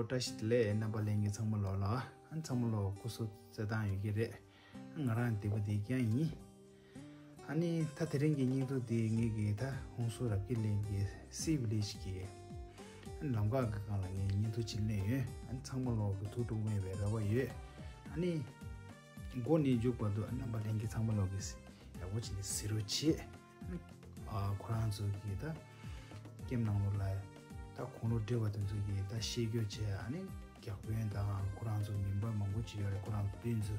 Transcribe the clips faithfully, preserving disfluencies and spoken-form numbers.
བཀྲ་ཤིས་བདེ་ལེགས། རྣམ་པ་ལྷན་རྒྱས་ཚང་མ་ལོག་ལ། ཨ་ནི་ཚང་མ་ལོག་སྐུ་གཟུགས་གསལ་ཐང་ཡོད་ཀྱི་རེད། ང་རང་བདེ་པོ་བསྡད་ཀྱང་ཡིན། ཨ་ནི་ད་དེ་རིང་གི་བརྙན་ཐུང་འདི་ངེད་ཀྱི་ད་ཧུན་སུར་རབ་རྒྱས་གླིང་གི་སི་ཝི་ལེཇ་གི་ཨ་ནི་ལམ་ཁ་གི་སྒང་ལ་ངས་བརྙན་ཐུང་ཅིག་ལེན་ཡོད། ཨ་ནི་ཚང་མ་ལོག་གི་ཐུགས་སྤྲོ་མེད་པའི་རེ་བ་ཡོད། ཨ་ནི་འགོ་ནས་མཇུག་བར་དུ་རྣམ་པ་ལྷན་རྒྱས་ཚང་མ་ལོག་གིས་ཡག་པོ་བྱས་ནས་གཟིགས་རོགས་བྱེད། ཨ་ཁོ་རང་ཚོ་གིས་ད་ཀེམ་ནང་ལོགས་ལ་ད་དགུང་ལོ་བགྲེས་པ་དེ་ཚོ་གིས་ད་ཤེས་རྒྱུ་བྱས། ཨ་ནི་རྒྱག་དཔོན་དང་ཁོ་རང་ཚོ་མིན་པ་མང་པོ་ཅིག་ཡོད་རེད། ཁོ་རང་ཚོ་སྤུན་ཚོ་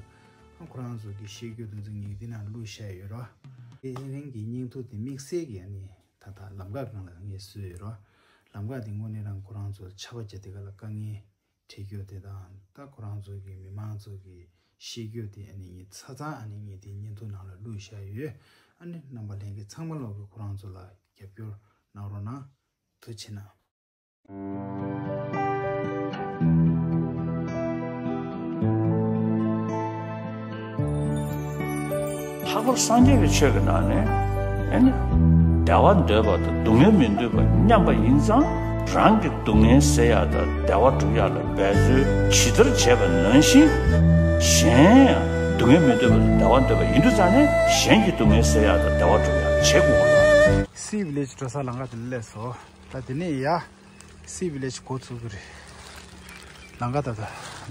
ཨ་ཁོ་རང་ཚོ་གིས་ཤེས་རྒྱུ་དེ་ཚོ་ངས་འདི་ནང་བླུགས་བཞག་ཡོད་རོ། དེ་རིང་གི་བརྙན་ཐུང་དེ་དམིགས་བསལ་གྱི་ཨ་ནི་ད་ལྟ་ལམ་ཁ་སྒང་ལ་ངས་བཟོས་ཡོད་རོ། ལམ་ཁ་དེ་དངོས་གནས་རང་ཁོ་རང་ཚོ་ཆར་པ་བརྒྱབ་དེ་ག་ལ་དཀའ་ངལ་འཕྲད་རྒྱུ་དེ་དང་། ད་ཁོ་རང་ཚོ་གི་མི་མང་ཚོ་གི་ཤེས་རྒྱུ་དེ་ཨ་ནི་ངས་ཚ་ཚ་ཨ་ནི་ངས་དེ་བརྙན་ཐུང་ནང་ལ་བླུགས་བཞག་ཡོད། ཨ་ནི་རྣམ་པ་ལྷན་རྒྱས་ཚང་མ་ལོག་གི་ཁོ་རང་ཚོ་ལ་རྒྱབ་སྐྱོར་གནང་རོགས་གནང་། ཐུགས་རྗེ་གནང་། ལྷག་པར་སངས་རྒྱས་ཀྱི་ཆོས་ཀྱི་ནང་ནས་ཨེ་ནི་བདེ་བ་འདོད་པ་དང་སྡུག་བསྔལ་མི་འདོད་པ་མཉམ་པ་ཡིན་ཙང་། རང་གི་སྡུག་བསྔལ་སེལ་ཡག་དང་བདེ་བ་སྒྲུབ་ཡག་ལ་འབད་རྩོལ་ཇི་ལྟར་བྱས་པ་ནང་བཞིན། གཞན་ཡང་སྡུག་བསྔལ་མི་འདོད་པ་དང་བདེ་བ་འདོད་པ་ཡིན་དུས་ཙང་ནས། གཞན་གྱི་སྡུག་བསྔལ་སེལ་ཡག་དང་བདེ་བ་སྒྲུབ་ཡག་བྱེད་དགོས་པ། སི་ཝི་ལེཇ་འགྲོ་ས་ལམ་ཁ་དེ་སླེབས་སོང་། ད་དེ་ནས་ཡ། སི་ཝི་ལེཇ་འགོ་ཚུགས་ཀྱི་རེད། ལམ་ཁ་ད་ལྟ་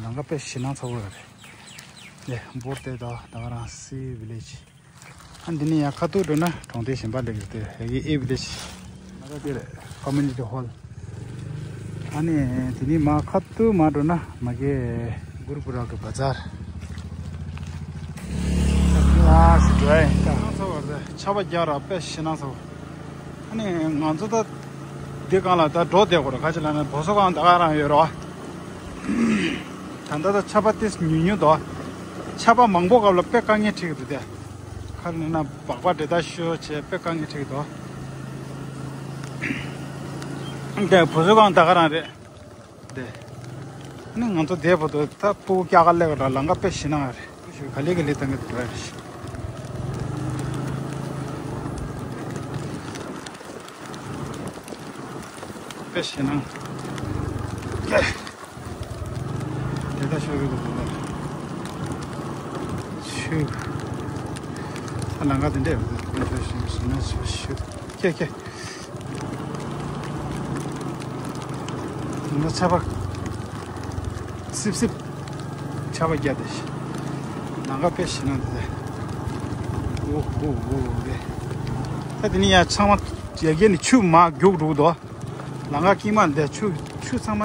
ལམ་ཁ་དཔེ་ཞེད་སྣང་ཚ་པོ་ཡོད་རེད། ནས་འབོར་དེ་ད་ད་ག་རང་སི་ཝི་ལེཇ། ཨ་འདི་ནས་ཡང་ཁ་ཐུག་འགྲོ་ན་གྲོང་སྡེ་གཞན་པ་སླེབས་ཀྱི་རེད། ཡ་གི་ཨེ་ཝི་ལེཇ། ང་ད་དེ་རེད། ཀོ་མུ་ནི་ཊི་ཧོལ། ཨ་ནི་དེ་ནས་མ་ཁ་ཐུག་མ་འགྲོ་ན་མ་གི་གུར་པུ་ར་གི་བ་ཛར། ཨ་ཞིག་འགྲོ་ཡ་ཡིན་ད། ཚ་བར་དུ་ཆར་པ་རྒྱག་ར་དཔེ་ཞེད་སྣང་ཚ་བོ། ཨ་ནི་ང་ཚོ་ད་འདི་སྒང་ལ་ད་འགྲོ་བསྡད་དགོས་རེད། ག་ཅི་ལབ་ན་བོད་ཟོག་ཁང་ད་ག་རང་ཡོད་རེད་བ། ད་ལྟ་ད་ཆར་པ་ཏིས་ཉུང་ཉུང་འདུག་ཆར་པ་མང་པོ་སྐབས་ལ་དཔེ་དཀའ་ངལ་འཕྲད་ཀྱི་འདུག་སྟེ། ཁ་ལ་ན་སྦག་སྦག་འདྲེ་ད་ཤོ་བྱས་དཔེ་དཀའ་ངལ་འཕྲད་ཀྱི་འདུག་འདི་བོད་ཟོག་ཁང་ད་ག་རང་རེད། འདི། ཨ་ནི་ང་ཚོ་འདས་པོ་དུ་ད་སྤུ་གུ་སྐྱ་ཀ་ལེགས་ར་ལམ་ཁ་དཔེ་ཞེད་སྣང་རེད། ཤུ་ག་ལེ་ག་ལེ་ད་ངེད་འགྲོ་ཡ་རེད། དཔེ་ཞེད་སྣང་། ཀེ། དེ་ད་ཤོ་གི་གོ་ལ། ཤུ། ཨ་ལམ་ཁ་དེ་འདྲས་ཡོད་དེ་ཤུ་ཤུ་ཤུ་ཤུ། ཀེ་ཀེ། ང་ཆར་པ། སིབ་སིབ། ཆར་པ་རྒྱག་དེ། ལམ་ཁ་དཔེ་ཞེད་སྣང་དེ། འོ་འོ་འོ་འོ་རེད། ད་དེ་ནས་ཡང་ཚང་མ་ཡ་གི་ནས་ཆུ་མར་རྒྱུག་འགྲོ་གི་འདུག་ལམ་ཁ་དཀྱིལ་མ་འདི་ཆུ་ཆུ་ཚང་མ་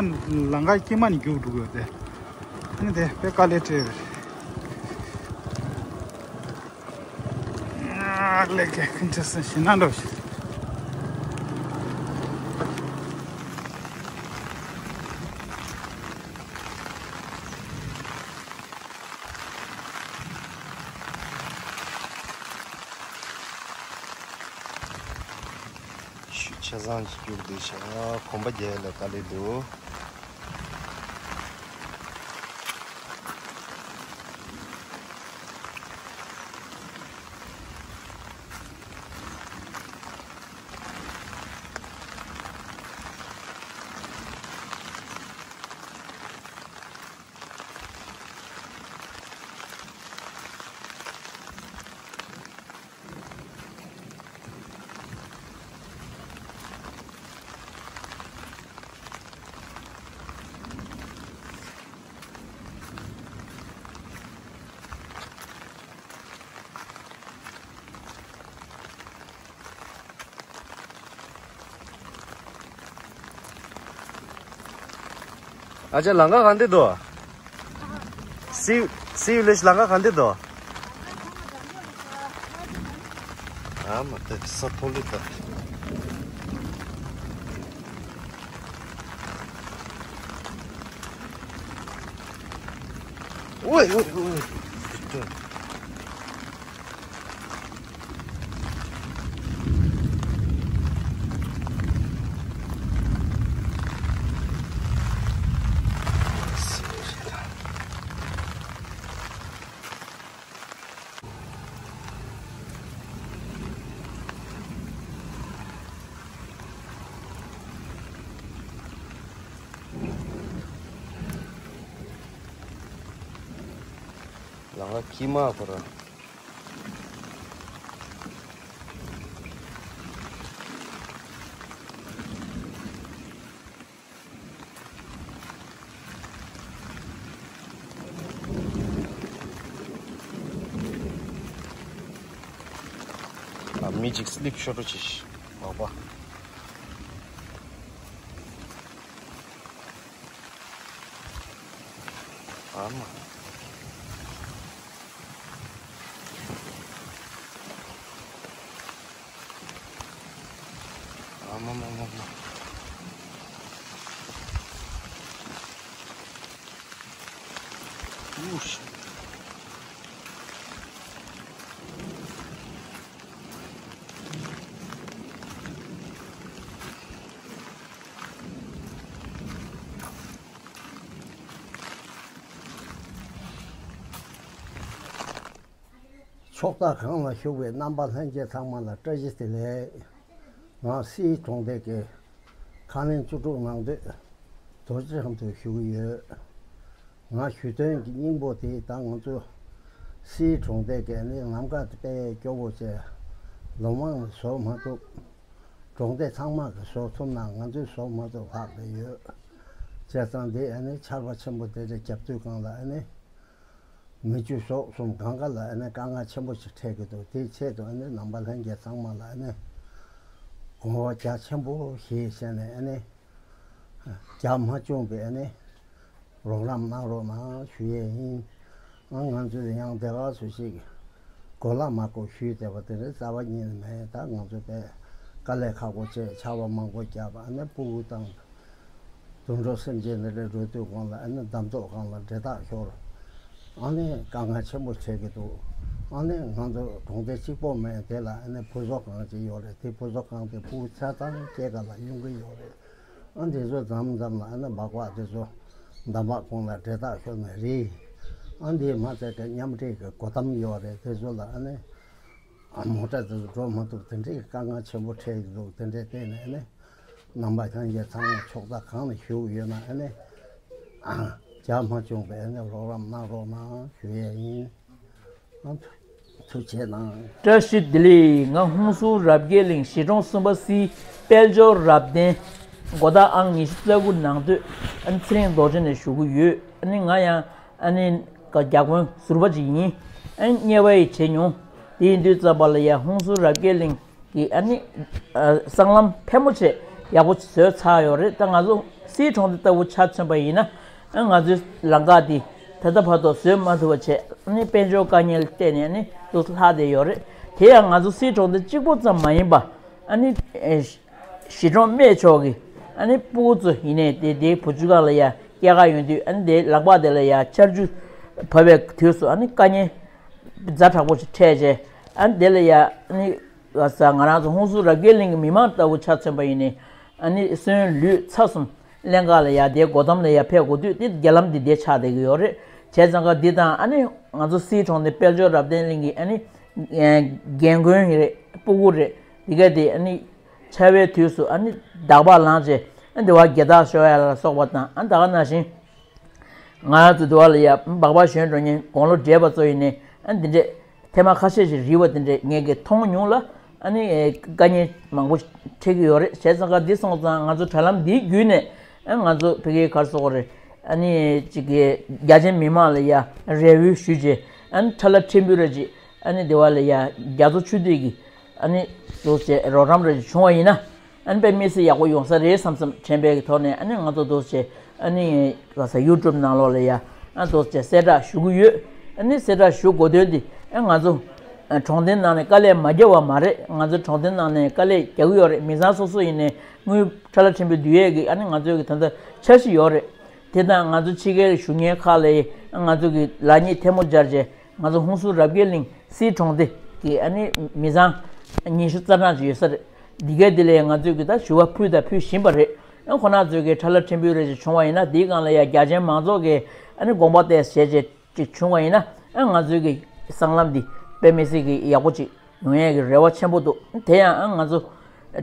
ལམ་ཁ་དཀྱིལ་མ་ནས་རྒྱུག་འགྲོ་གི་ཡོད་དེ། ཨ་ནི་དེ་དཔེ་དཀའ་ལས་འཕྲད་ཡོད་རེད། ཨ་ལས་ཀ་ཁྱོད་ཚོ་ཞེད་སྣང་འགྲོ་ཞིག་ཆུ་ཆ་ཚང་ཅིག་རྒྱུག་བསྡད་ཤག་གོམ་པ་རྒྱག་ཡ་ལ་དཀའ་ལས་འདུག་ཨ་ཅག་ལམ་ཁ་ག་འདྲ་འདུག་སི་སི་ཝི་ལེཇ་ལམ་ཁ་ག་འདྲ་འདུག་ཨ་མ་དེ་ས་མཐོ་ལེ་ད། ཨོའི་ཨོའི་ཨོའི། ཨ་ཀྱི་མ་ཁོ་ར། ཨ་མི་གཅིག་སི་ལིབ་ཤོར་འགྲོ་བྱེད་ཤི་མ་པ། ཨ་མ། ཨ་མ་མ་མ་མ། ཨུ་ཤ། ཕྱོགས་མཐའ་གང་ལ་བཞུགས་པའི་རྣམ་པ་ལྷན་རྒྱས་ཚང་མ་ལ་བཀྲ་ཤིས་བདེ་ལེགས། ང་སིའི་གྲོང་རྡལ་གྱི་ཁང་ལན་བཅུ་དྲུག་ནང་སྡོད་རྡོ་རྗེ་ཁྲ་དུ་བཞུགས་ཡོད། ང་ཞུ་དོན་གྱི་སྙིང་པོ་དེ་ད་ང་ཚོ་སིའི་གྲོང་རྡལ་གྱི་ནི་ལམ་ཁ་དེ་དཔེ་སྐྱོ་བོ་བྱས། ལོ་མང་ནས་བཟོ་མ་ཐུབ། གྲོང་སྡེ་ཚང་མ་གིས་བཟོ་ཐུབ་ན་ང་ཚོས་བཟོ་མ་ཐུབ་ལྷག་བསྡད་ཡོད། བྱས་ཙང་འདི་ཨ་ནི་ཆར་པ་ཆེན་པོ་དེ་འདྲ་བརྒྱབ་དུས་སྒང་ལ་ཨ་ནི་མི་རྒྱུ་ཟོག་གསུམ་གང་ག་ལ་ཨ་ནི་དཀའ་ངལ་ཆེན་པོ་ཞིག་འཕྲད་ཀྱི་འདུག་དེའི་ཆེད་དུ་ཨ་ནི་ནང་པ་ལྷན་རྒྱས་ཚང་མ་ལ་ཨ་ནི་དགོངས་པ་རྒྱ་ཆེན་པོ་བཞེས་བྱས་ནས་ཨ་ནི་རྒྱ་མ་བཅོམ་པའི་ཨ་ནི་རོགས་རམ་གནང་རོགས་གནང་ཞུ་ཡས་ཡིན། ཨ་ང་ཚོས་ཡང་དེ་ག་སུ་ཞིག་གོ་ལ་མ་གོ་ཞུས་བསྡད་པ་དེ་རེད། རྩ་བ་ཉིད་ནས་མེད། ད་ང་ཚོ་དཔེ་དཀའ་ལས་ཁག་པོ་བྱས། ཆར་པ་མང་པོ་བརྒྱབ། ཨ་ནི་སྤུ་གུ་དང་དུད་འགྲོ་སེམས་ཅན་དེ་འདྲ་འགྲོ་དུས་སྒང་ལ་ཨ་ནི་འདམ་ཐོག་སྒང་ལ་འདྲེད་ཐག་ཤོར། ཨ་ནི་དཀའ་ངལ་ཆེན་པོ་འཕྲད་ཀྱི་འདུག་ཨ་ནི་ང་ཚོ་གྲོང་སྡེ་གཅིག་པོ་མེད། དེ་ལ་ཨ་ནི་ཕུ་བཟོ་ཁང་ཅིག་ཡོད་རེད། དེ་ཕུ་བཟོ་ཁང་དེ་སྤུ་གུ་ཆ་ཚང་སྐྱེས་སྐར་ལ་ཡོང་གི་ཡོད་རེད། ཨ་འདི་ཚོ་མཚམས་མཚམས་ལ་ཨ་ནི་སྦག་སྦག་དེ་ཚོ་འདམ་བག་ཁོང་ལ་འདྲེད་ཐག་ཤོར་ནས་རེད། ཨ་འདི་མ་ཚད་ཀྱི་མཉམ་འབྲེལ་གྱི་སྒོ་འདམ་ཡོད་རེད། དེ་ཚོ་ལ་ཨ་ནི་ཨ་མོ་ཊ་དེ་ཚོ་འགྲོ་མ་ཐུབ། དེ་འདྲའི་གི་དཀའ་ངལ་ཆེན་པོ་འཕྲད་ཀྱི་འདུག་དེ་འདྲའི་སྟེང་ནས་ཨ་ནི་ནང་པ་ལྷན་རྒྱས་ཚང་མ་ཕྱོགས་མཐའ་གང་ནས་བཞུགས་ཡོད་ན་ཨ་ནི་ཨ་རྒྱ་མ་བཅོམ་པའི་ཨ་ནི་རོགས་རམ་གནང་རོགས་གནང་ཞུ་ཡས་ཡིན། ཐུགས་རྗེ་གནང་། བཀྲ་ཤིས་བདེ་ལེགས། ང་ཧུན་སུར་རབ་རྒྱས་གླིང་གཞིས་གྲོང་གསུམ་པ་སིའི་དཔལ་འབྱོར་རབ་བརྟན་སྒོ་བདག་ཨང་ཉི་ཤུ་རྩ་དགུ་ནང་སྡོད་ཨ་ནི་ཚེ་རིང་རྡོ་རྗེ་ནས་ཞུ་གི་ཡོད། ཨ་ནི་ང་ཡང་ཨ་ནི་བརྒྱ་དཔོན་ཟུར་པ་ཅིག་ཡིན། ཨ་ནི་དམྱལ་བ་ཡི་བྱེད་མྱོང་དེ་ཡིན་དུས་ཙམ་པ་ལ་ཡ་ཧུན་སུར་རབ་རྒྱས་གླིང་གི་ཨ་ནི་ཨ་སྲང་ལམ་ཕལ་མོ་ཆེ་ཡག་པོ་བཟོས་ཚར་ཡོད་རེད། ད་ང་ཚོ་སིའི་གྲོང་སྡེ་ལྟ་བུ་ཆ་མཚོན་པ་ཡིན་ན་ཨ་ང་ཚོའི་ལམ་ཁ་འདི་ད་ལྟ་བར་དུ་བཟོས་མ་ཐུབ་པ་བྱས། ཨ་ནི་དཔལ་འབྱོར་དཀའ་ངལ་བརྟེན་ནས་ཨ་ནི་འདུག་ལྷག་བསྡད་ཡོད་རེད། དེ་ཡང་ང་ཚོ་སིའི་གྲོང་སྡེ་གཅིག་པོ་ཙམ་མ་ཡིན་པ་ཨ་ནི་ཨེ་གཞིས་གྲོང་སྨད་ཕྱོགས་ཀྱི་ཨ་ནི་སྤུ་གུ་ཚོ་ཡིན་ནའི་དེ་དེའི་བུ་ཆུ་སྒང་ལ་ཡ་སྐྱེལ་ག་ཡོང་དུས་ཨ་ནི་དེའི་ལག་པ་དེ་ལ་ཡ་ཆར་ཆུ་བབས་པའི་དུས་སུ་ཨ་ནི་དཀའ་ངལ་ཛ་དྲག་པོ་ཞིག་འཕྲད་བྱས། ཨ་ནི་དེ་ལ་ཡ་ཨ་ནི་ང་ཚོ་ང་རང་ཚོ་ཧུན་སུར་རབ་རྒྱས་གླིང་གི་མི་མང་ལྟ་བུ་ཆ་མཚོན་པ་ཡིན་ནའི་ཨ་ནི་སོན་ལུས་ཚ་གསུམ་ལེན་ག་ལ་ཡ་དེ་སྒོ་འདམ་ལ་ཡ་ཕེབས་དགོས་དུས་དེ་རྒྱ་ལམ་འདི་དེ་ཆགས་བསྡད་ཀྱི་ཡོད་རེད། བྱས་ཙང་ཀ་འདི་དང་ཨ་ནི་ང་ཚོ་སིའི་གྲོང་སྡེ་དཔལ་འབྱོར་རབ་བརྟན་གླིང་གི་ཨ་ནི་རྒན་རྒོན་རེད། སྤུ་གུ་རེད། འདི་ག་དེ་ཨ་ནི་ཆར་པའི་དུས་སུ་ཨ་ནི་འདག་པ་ལངས་བྱས་ཨ་འདི་བ་སྒེར་བདག་ཤོར་ཡ་ལ་སོགས་པ་དང་ཨ་ད་ག་ནང་བཞིན་ང་རང་ཚོ་འདི་བ་ལ་ཡ་སྦག་སྦག་ཞོན་འགྲོ་མཁན་དགུང་ལོ་བགྲེས་པ་ཚོ་ཡིན་ནའི་ཨ་འདི་འདྲས་ཐེངས་མ་ཁ་ཤས་ཤིག་རིལ་བ་དེ་འདྲས་ངས་ཀྱིས་མཐོང་མྱོང་ལ། ཨ་ནི་དཀའ་ངལ་མང་པོ་འཕྲད་ཀྱི་ཡོད་རེད། བྱས་ཙང་ཀ་འདི་སོང་ཙང་ང་ཚོ་དྲ་ལམ་འདིའི་བརྒྱུད་ནས་ཨ་ང་ཚོ་ཕ་གིའི་ག་རེ་ཟེར་དགོས་རེད། ཨ་ནི་ཅིག་གི་རྒྱ་ཆེན་མི་མང་ལ་ཡ་རེ་འབོད་ཞུས་རྗེས་ཨ་ནི་ཁྲ་ལ་ཕྲན་བུ་རེ་ཅིག་ཨ་ནི་དེ་བ་ལ་ཡ་རྒྱ་མཚོ་ཆུ་ཐིགས་ཀྱི་ཨ་ནི་འདུག་སེ་རོགས་རམ་རེ་ཅིག་བྱུང་བ་ཡིན་ན། ཨ་ནི་དཔེ་མི་སྲིད་ཡག་པོ་ཡོང་ས་རེད་བསམ་བསམ་དྲན་པའི་གི་ཐོག་ནས་ཨ་ནི་ང་ཚོ་འདུག་སེ་ཨ་ནི་ག་ས་ཡུ་ཊུབ་ནང་ལོགས་ལ་ཡ་ཨ་འདུག་སེ་གསལ་བསྒྲགས་ཞུ་གི་ཡོད། ཨ་ནི་གསལ་བསྒྲགས་ཞུ་དགོས་དོན་འདི་ཨ་ང་ཚོ་ཨ་གྲོང་སྡེ་ནང་ནས་དཀའ་ལས་མ་བརྒྱབ་པ་མ་རེད། ང་ཚོ་གྲོང་སྡེ་ནང་ནས་དཀའ་ལས་རྒྱག་གི་ཡོད་རེད། མི་ཚང་སོ་སོ་ཡིན་ནའི་དངུལ་ཁྲ་ལ་ཕྲན་བུ་བསྡུ་ཡས་ཀྱི་ཨ་ནི་ང་ཚོའི་གི་ད་ལྟ་འཆར་གཞི་ཡོད་རེད། དེ་དང་ང་ཚོ་ཕྱི་རྒྱལ་བཞུགས་མཁན་ཁག་ལ་ཡ་ང་ཚོ་གི་ལག་གཉིས་ཐལ་མོ་སྦྱར་བྱས་ང་ཚོ་ཧུན་སུར་རབ་རྒྱས་གླིང་སིའི་གྲོང་སྡེ་གི་ཨ་ནི་མི་ཚང་ཉི་ཤུ་རྩ་གྲངས་ཅིག་ཡོད་ས་རེད། འདི་གའི་འདི་ལས་ང་ཚོས་གི་ད་ཞུ་བ་ཕུལ་དང་ཕུལ་བཞིན་པ་རེད། ཨ་ཁོ་ན་ཚོས་གི་ཁྲ་ལ་ཕྲན་བུ་རེ་ཞིག་བྱུང་བ་ཡིན་ན་འདིའི་སྒང་ལ་ཡ་རྒྱ་ཆེན་མང་ཚོགས་ཀྱི་ཨ་ནི་དགོངས་པ་བརྟན་བྱས་རྗེས་ཅིག་བྱུང་བ་ཡིན་ན་ཨ་ང་ཚོའི་གི་སྲང་ལམ་འདི་དཔེ་མི་སྲིད་གི་ཡག་པོ་ཅིག་ཡོང་ཡས་ཀྱི་རེ་བ་ཆེན་པོ་འདུག་དེ་ཡང་ཨ་ང་ཚོ་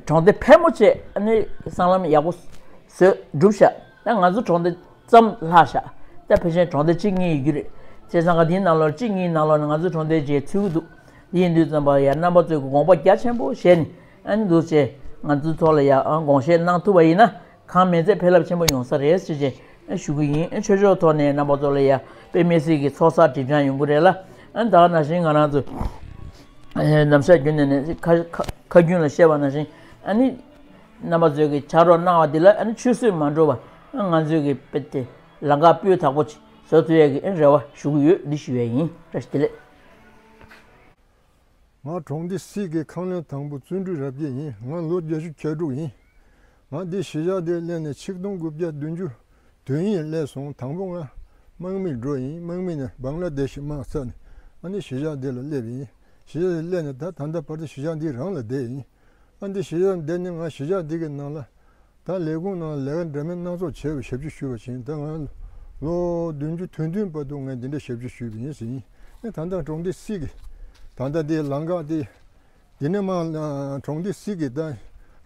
གྲོང་སྡེ་ཕལ་མོ་ཆེ་ཨ་ནི་སྲང་ལམ་ཡག་པོ་བཟོས་གྲུབ་ཤག་ད་ང་ཚོ་གྲོང་སྡེ་ཙམ་ལྷག་ཤག་ད་ཕལ་ཆེར་གྲོང་སྡེ་གཅིག་གཉིས་ཡོད་རྒྱུ་རེད། བྱས་ཙང་ག་དེའི་ནང་ལོགས་གཅིག་གཉིས་ནང་ལོགས་ནས་ང་ཚོ་གྲོང་སྡེ་བཅས་ཚུད་ཀྱི་འདུག་དེ་ཡིན་དུས་ཙམ་པ་ཡ་རྣམ་པ་ཚོས་ཀྱི་དགོངས་པ་རྒྱ་ཆེན་པོ་བཞེས་ནས་ཨ་ནི་འདུག་བྱས་ང་ཚོའི་ཐོག་ལ་ཡ་ཨ་དགོངས་བཞེས་གནང་ཐུབ་པ་ཡིན་ན། གང་མིན་ཚད་ཕན་རླབས་ཆེན་པོ་ཡོང་ས་རེད་ཟེར་བྱས་ཞུ་གི་ཡིན། ཆོས་ཕྱོགས་ཐོག་ནས་རྣམ་པ་ཚོ་ལ་ཡ་དཔེ་མི་སྲིད་ཀྱི་ཚོགས་བསགས་སྒྲིབ་སྦྱང་ཡོང་གི་རེད་ལ། ཨ་ནི་ད་ག་ནང་བཞིན་ང་རང་ཚོ་ནམ་ཞག་རྒྱུན་ནས་ནས་ཁ་ཁ་ཁ་རྒྱུན་ལ་བཤད་པ་ནང་བཞིན་ཨ་ནི་རྣམ་པ་ཚོས་ཀྱི་ཕྱག་རོགས་གནང་བ་འདི་ལ་ཨ་ནི་ཆུད་ཟོས་མ་འགྲོ་བ་ང་ཚོས་ཀྱི་དཔེ་དེ་ལམ་ཁ་སྤུས་དག་པོ་ཅིག་བཟོ་ཐུབ་ཡས་ཀྱི་རེ་བ་ཞུ་གི་ཡོད། འདི་ཞུ་ཡས་ཡིན། བཀྲ་ཤིས་བདེ་ལེགས། ང་གྲོང་སྡེ་སྲིད་ཀྱི་ཁང་བློན་དང་པོ་བརྩོན་འགྲུས་རབ་རྒྱས་ཡིན། ང་ལོ་བརྒྱད་ཅུ་གྱ་དྲུག་ཡིན། ང་འདི་གཞིས་ཆགས་འདིར་སླེབས་ནས་ཆིག་སྟོང་དགུ་བརྒྱ་བདུན་ཅུ་དོན་གཉིས་སླེབས་སོང་། དང་པོ་ང་དམག་མིར་འགྲོ་ཡིན། དམག་མི་ནས་བང་ལ་དེ་ཤི་དམག་ཚར་ནས་ཨ་ནི་གཞིས་ཆགས་འདི་ལ་སླེབས་ཡིན། གཞིས་ཆགས་འདིར་སླེབས་ནས་ད་ད་ལྟ་བར་དུ་གཞིས་ཆགས་འདི་རང་ལ་བསྡད་ཡིན། ཨ་འདི་གཞིས་ཆགས་འདི་ནི་ང་གཞིས་ཆགས་འདི་གི་ནང་ལ་ད་ལས་ཁུངས་ནང་ལས་ཀ་འདྲ་མིན་སྣ་ཚོགས་བྱས་པའི་ཞབས་ཕྱི་ཞུས་པ་བཞིན་ད་ང་ལོ་བདུན་ཅུ་དོན་བདུན་བར་དུ་ངས་འདི་འདྲ་ཞབས་ཕྱི་ཞུས་པ་ཡིན་ཟེར་ཡིན། ཨ་ད་ལྟ་གྲོང་སྡེ་སྲིད་ཀྱི་ད་ལྟ་འདི་ལམ་ཁ་འདི་འདི་ནས་མར་གྲོང་སྡེ་སྲིད་ཀྱི་ད་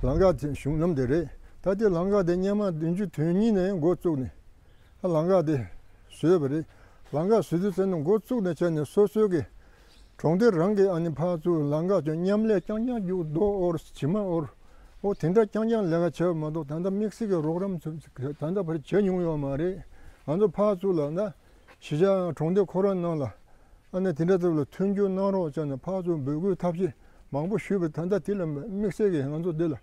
ལམ་ཁ་དེ་གཞུང་ལམ་དེ་རེད། ད་དེ་ལམ་ཁ་དེ་སྔོན་མ་བདུན་ཅུ་དོན་གཉིས་ནས་འགོ་བཙུགས་ནས་ཨ་ལམ་ཁ་དེ་བཟོས་པ་རེད། ལམ་ཁ་བཟོས་དུས་ཙམ་ནས་འགོ་བཙུགས་ནས་བྱས་ནས་སོ་སོའི་གི་གྲོང་སྡེ་རང་གི་ཨ་ནི་ཕར་ཚུར་ལམ་ཁ་ཅིག་མཉམ་ལས་རྐྱང་རྐྱང་རྒྱུག་རྡོ་དབོར་བྱེ་མ་དབོར་འོ་དེ་འདྲ་རྐྱང་རྐྱང་ལས་ཀ་བྱས་པ་མ་གཏོགས་ད་ལྟ་དམིགས་བསལ་གྱི་རོགས་རམ་ཚུ་ད་ལྟ་བར་བྱས་མྱོང་ཡོད་མ་རེད། ང་ཚོ་ཕར་ཚུར་ལ་ད་གཞིས་ཆགས་གྲོང་སྡེ་ཁོ་རང་ནང་ལ་ཨ་ནི་དེ་འདྲ་ཚོ་ལ་མཐུན་འགྱུར་གནང་རོགས་བྱས་ནས་ཕར་ཚུར་འབོད་སྐུལ་ཐབས་ཤེས་མང་པོ་ཞུས་པ་ད་ལྟ་དེ་ལ་དམིགས་བསལ་གྱི་ང་ཚོ་འདི་ལ་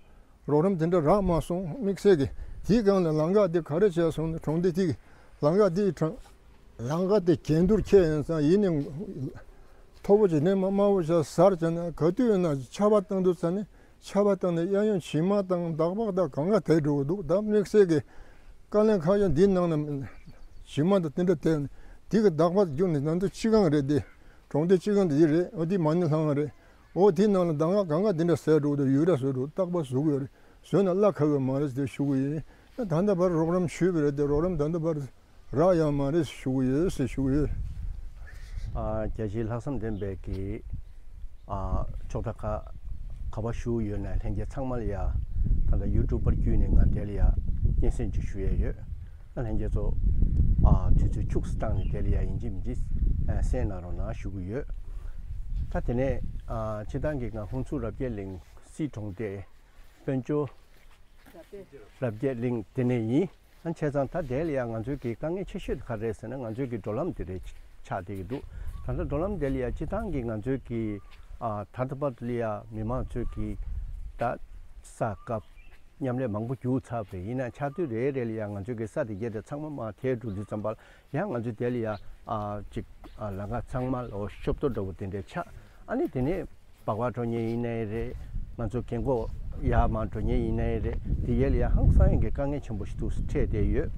རོགས་རམ་དེ་འདྲ་རག་མ་སོང་། དམིགས་བསལ་གྱི་དེའི་སྒང་ལ་ལམ་ཁ་དེ་ག་རེ་བྱས་སོང་ན་གྲོང་སྡེ་དེ་གི་ལམ་ཁ་དེ་གྲོང་ལམ་ཁ་དེ་གྱེན་ཐུར་ཁྱེར་ཡིན་ཙང་ཡིན་ནའི་མཐོ་པོ་བྱས་ནས་མ་དམའ་པོ་བྱས་ཟེར་བྱས་ན་ག་དུས་ཡིན་ན་ཆར་པ་བཏང་དུས་ཙ་ནས་ཆར་པ་བཏང་ནས་གཡས་གཡོན་བྱེ་མ་དང་སྡོང་པོ་དང་གང་ག་དེད་འགྲོ་གི་འདུག་ད་དམིགས་བསལ་གྱི་དཀའ་ལས་ཁག་ཡོད་འདིའི་ནང་ན་བྱེ་མ་དང་དེ་འདྲ་དེད་ནས་དེ་གི་སྡོང་པོ་རྒྱུག་ནས་ང་ཚོ་སྤྱི་ཁང་རེད་དེ། གྲོང་སྡེ་སྤྱི་ཁང་དེ་རེད། འོ་དེ་མ་ཎི་ལྷ་ཁང་རེད། འོ་དེའི་ནང་ལ་ཟླ་ལྔ་གང་ག་དེ་འདྲ་ཟད་འགྲོ་གི་འདུག་ཡུག་ར་བཟོས་འགྲོ་རྟག་པར་བཟོ་གི་ཡོད་རེད། བཟོས་ན་གླ་ཁ་གི་མ་རེད་ཟེར་ཞུ་གི་ཡིན། ད་ལྟ་བར་རོགས་རམ་ཞུས་པ་རེད་དེ་རོགས་རམ་ད་ལྟ་བར་རག་ཡོད་མ་རེད་ཞུ་གི་ཡོད་ཟེར་ཞུ་གི་ཡོད། ཨ་རྒྱལ་སྤྱིའི་ལྷག་བསམ་ལྡན་པའི་གི་ཨ་ཕྱོགས་མཐའ་ཁག་ག་པར་བཞུགས་ཡོད་ན་ལྷན་རྒྱས་ཚང་མ་ལ་ཡ་ད་ལྟ་ཡུ་ཊུབ་པར་བརྒྱུད་ནས་ང་དེ་ལ་ཡ་སྙན་སེང་ཅིག་ཞུ་ཡས་ཡོད། ཨ་ལྷན་རྒྱས་ཚོ་ཨ་དུས་ཚོད་ཁྱུག་ཙམ་བཏང་ནས་དེ་ལ་ཡ་ཡིན་གཅིག་མིན་གཅིག་ཨ་གསན་གནང་རོགས་གནང་ཞུ་གི་ཡོད། ད་དེ་ནས་ཨ་སྤྱིར་བཏང་གི་ང་ཧུན་སུར་རབ་རྒྱས་གླིང་སྲིད་གྲོང་སྡེ་དཔལ་འབྱོར་རབ་རྒྱས་གླིང་དེ་ནས་ཡིན། ཨ་བྱས་ཙང་ད་དེ་ལ་ཡ་ང་ཚོའི་གི་དཀའ་ངལ་ཆེ་ཤོས་དེ་ག་རེ་རེད་ཟེར་ན་ང་ཚོའི་གི་འགྲོ་ལམ་དེ་རེད་ཆགས་བསྡད་ཀྱི་འདུག་ད་ལྟ་འགྲོ་ལམ་དེ་ལ་ཡ་སྤྱིར་བཏང་གི་ང་ཚོའི་གི་ཨ་ད་ལྟ་བར་དུ་ལ་ཡ་མི་མང་ཚོའི་གི་ད་ས་བཀབ་མཉམ་ལས་མང་པོ་བརྒྱུགས་ཚར་བ་རེད། ཡིན་ན་ཆར་དུས་རེ་རེ་ལ་ཡ་ང་ཚོའི་གི་ས་དེ་གས་དེ་ཚང་མ་མར་ཐལ་འགྲོ་དུས་ཙམ་པ་ལ་ཡ་ང་ཚོས་དེ་ལ་ཡ་ཨ་ཅིག་ཨ་ལམ་ཁ་ཚང་མ་ལ་ཤོབ་ཏོ་འདྲ་བོ་དེ་འདྲས་ཆགས། ཨ་ནི་དེ་ནས་སྦག་སྦག་འགྲོ་མཁན་ཡིན་ནའི་རེད། ང་ཚོ་རྒན་གོག་ཡར་མར་འགྲོ་མཁན་ཡིན་ནའི་རེད། དེ་གས་ལ་ཡ་ཧང་སང་ཡང་གི་དཀའ་ངལ་ཆེན་པོ་ཞིག་འདུག་འཕྲད་བསྡད་ཡོད།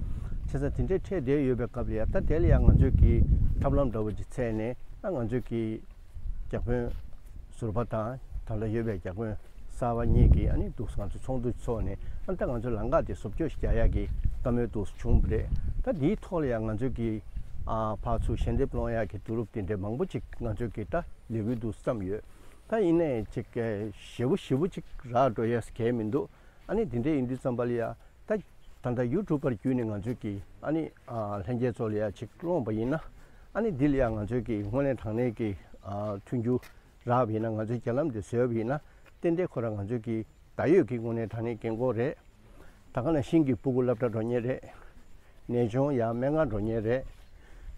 བྱས་ཙང་དེ་འདྲས་འཕྲད་བསྡད་ཡོད་པའི་སྐབས་ལ་ཡ་ད་དེ་ལ་ཡ་ང་ཚོས་གི་ཐབས་ལམ་འདྲ་བོ་ཅིག་འཚོལ་ནས་ཨ་ང་ཚོས་གི་བརྒྱ་དཔོན་ཟུར་པ་དང་ད་ལྟ་ཡོད་པའི་བརྒྱ་དཔོན་གསར་པ་གཉིས་ཀྱིས་ཨ་ནི་འདུག་ང་ཚོ་ཚོགས་འདུ་འཚོགས་ནས་ཨ་ནི་ད་ང་ཚོ་ལམ་ཁ་དེ་བཟོ་བཅོས་ཤིག་རྒྱག་ཡག་གི་བཀའ་མོལ་འདུག་བྱུང་བ་རེད། ད་འདིའི་ཐོག་ལ་ཡང་ང་ཚོས་ཀྱི་ཨ་ཕར་ཚུར་ཞལ་འདེབས་སློང་ཡག་གི་བསྡུ་རུབ་དེ་འདྲའི་མང་པོ་ཅིག་ང་ཚོས་ཀྱི་ད་ལས་འགུལ་འདུག་བརྩམས་ཡོད། ད་ཡིན་ནའི་ཅིག་ཞེ་པོ་ཞེ་པོ་ཅིག་རག་འགྲོ་ཡས་གལ་མི་འདུག་ཨ་ནི་དེ་འདྲ་ཡིན་དུས་ཙམ་པ་ལ་ཡ་ད་ད་ལྟ་ཡུ་ཊུབ་པར་བརྒྱུད་ནས་ང་ཚོས་ཀྱི་ཨ་ནི་ཨ་ལྷན་རྒྱས་ཚོ་ལ་ཡ་ཅིག་སློང་བ་ཡིན་ན་ཨ་ནི་འདི་ལ་ཡ་ང་ཚོས་ཀྱི་དངོས་གནས་དྲང་གནས་ཀྱི་ཨ་མཐུན་འགྱུར་རག་པ་ཡིན་ན་ང་ཚོའི་རྒྱ་ལམ་འདི་བཟོས་པ་ཡིན་ན་ཏན་ཏན་ཁོ་རང་ང་ཚོའི་གི་ད་ཡོད་ཀྱི་དངོས་གནས་དྲང་གནས་རྒན་གོག་རེད། ད་ག་ནང་བཞིན་གྱི་སྤུ་གུ་སློབ་གྲྭ་འགྲོ་མཁན་རེད། ནད་གཅོང་ཡང་སྨན་ཁང་འགྲོ་མཁན་རེད།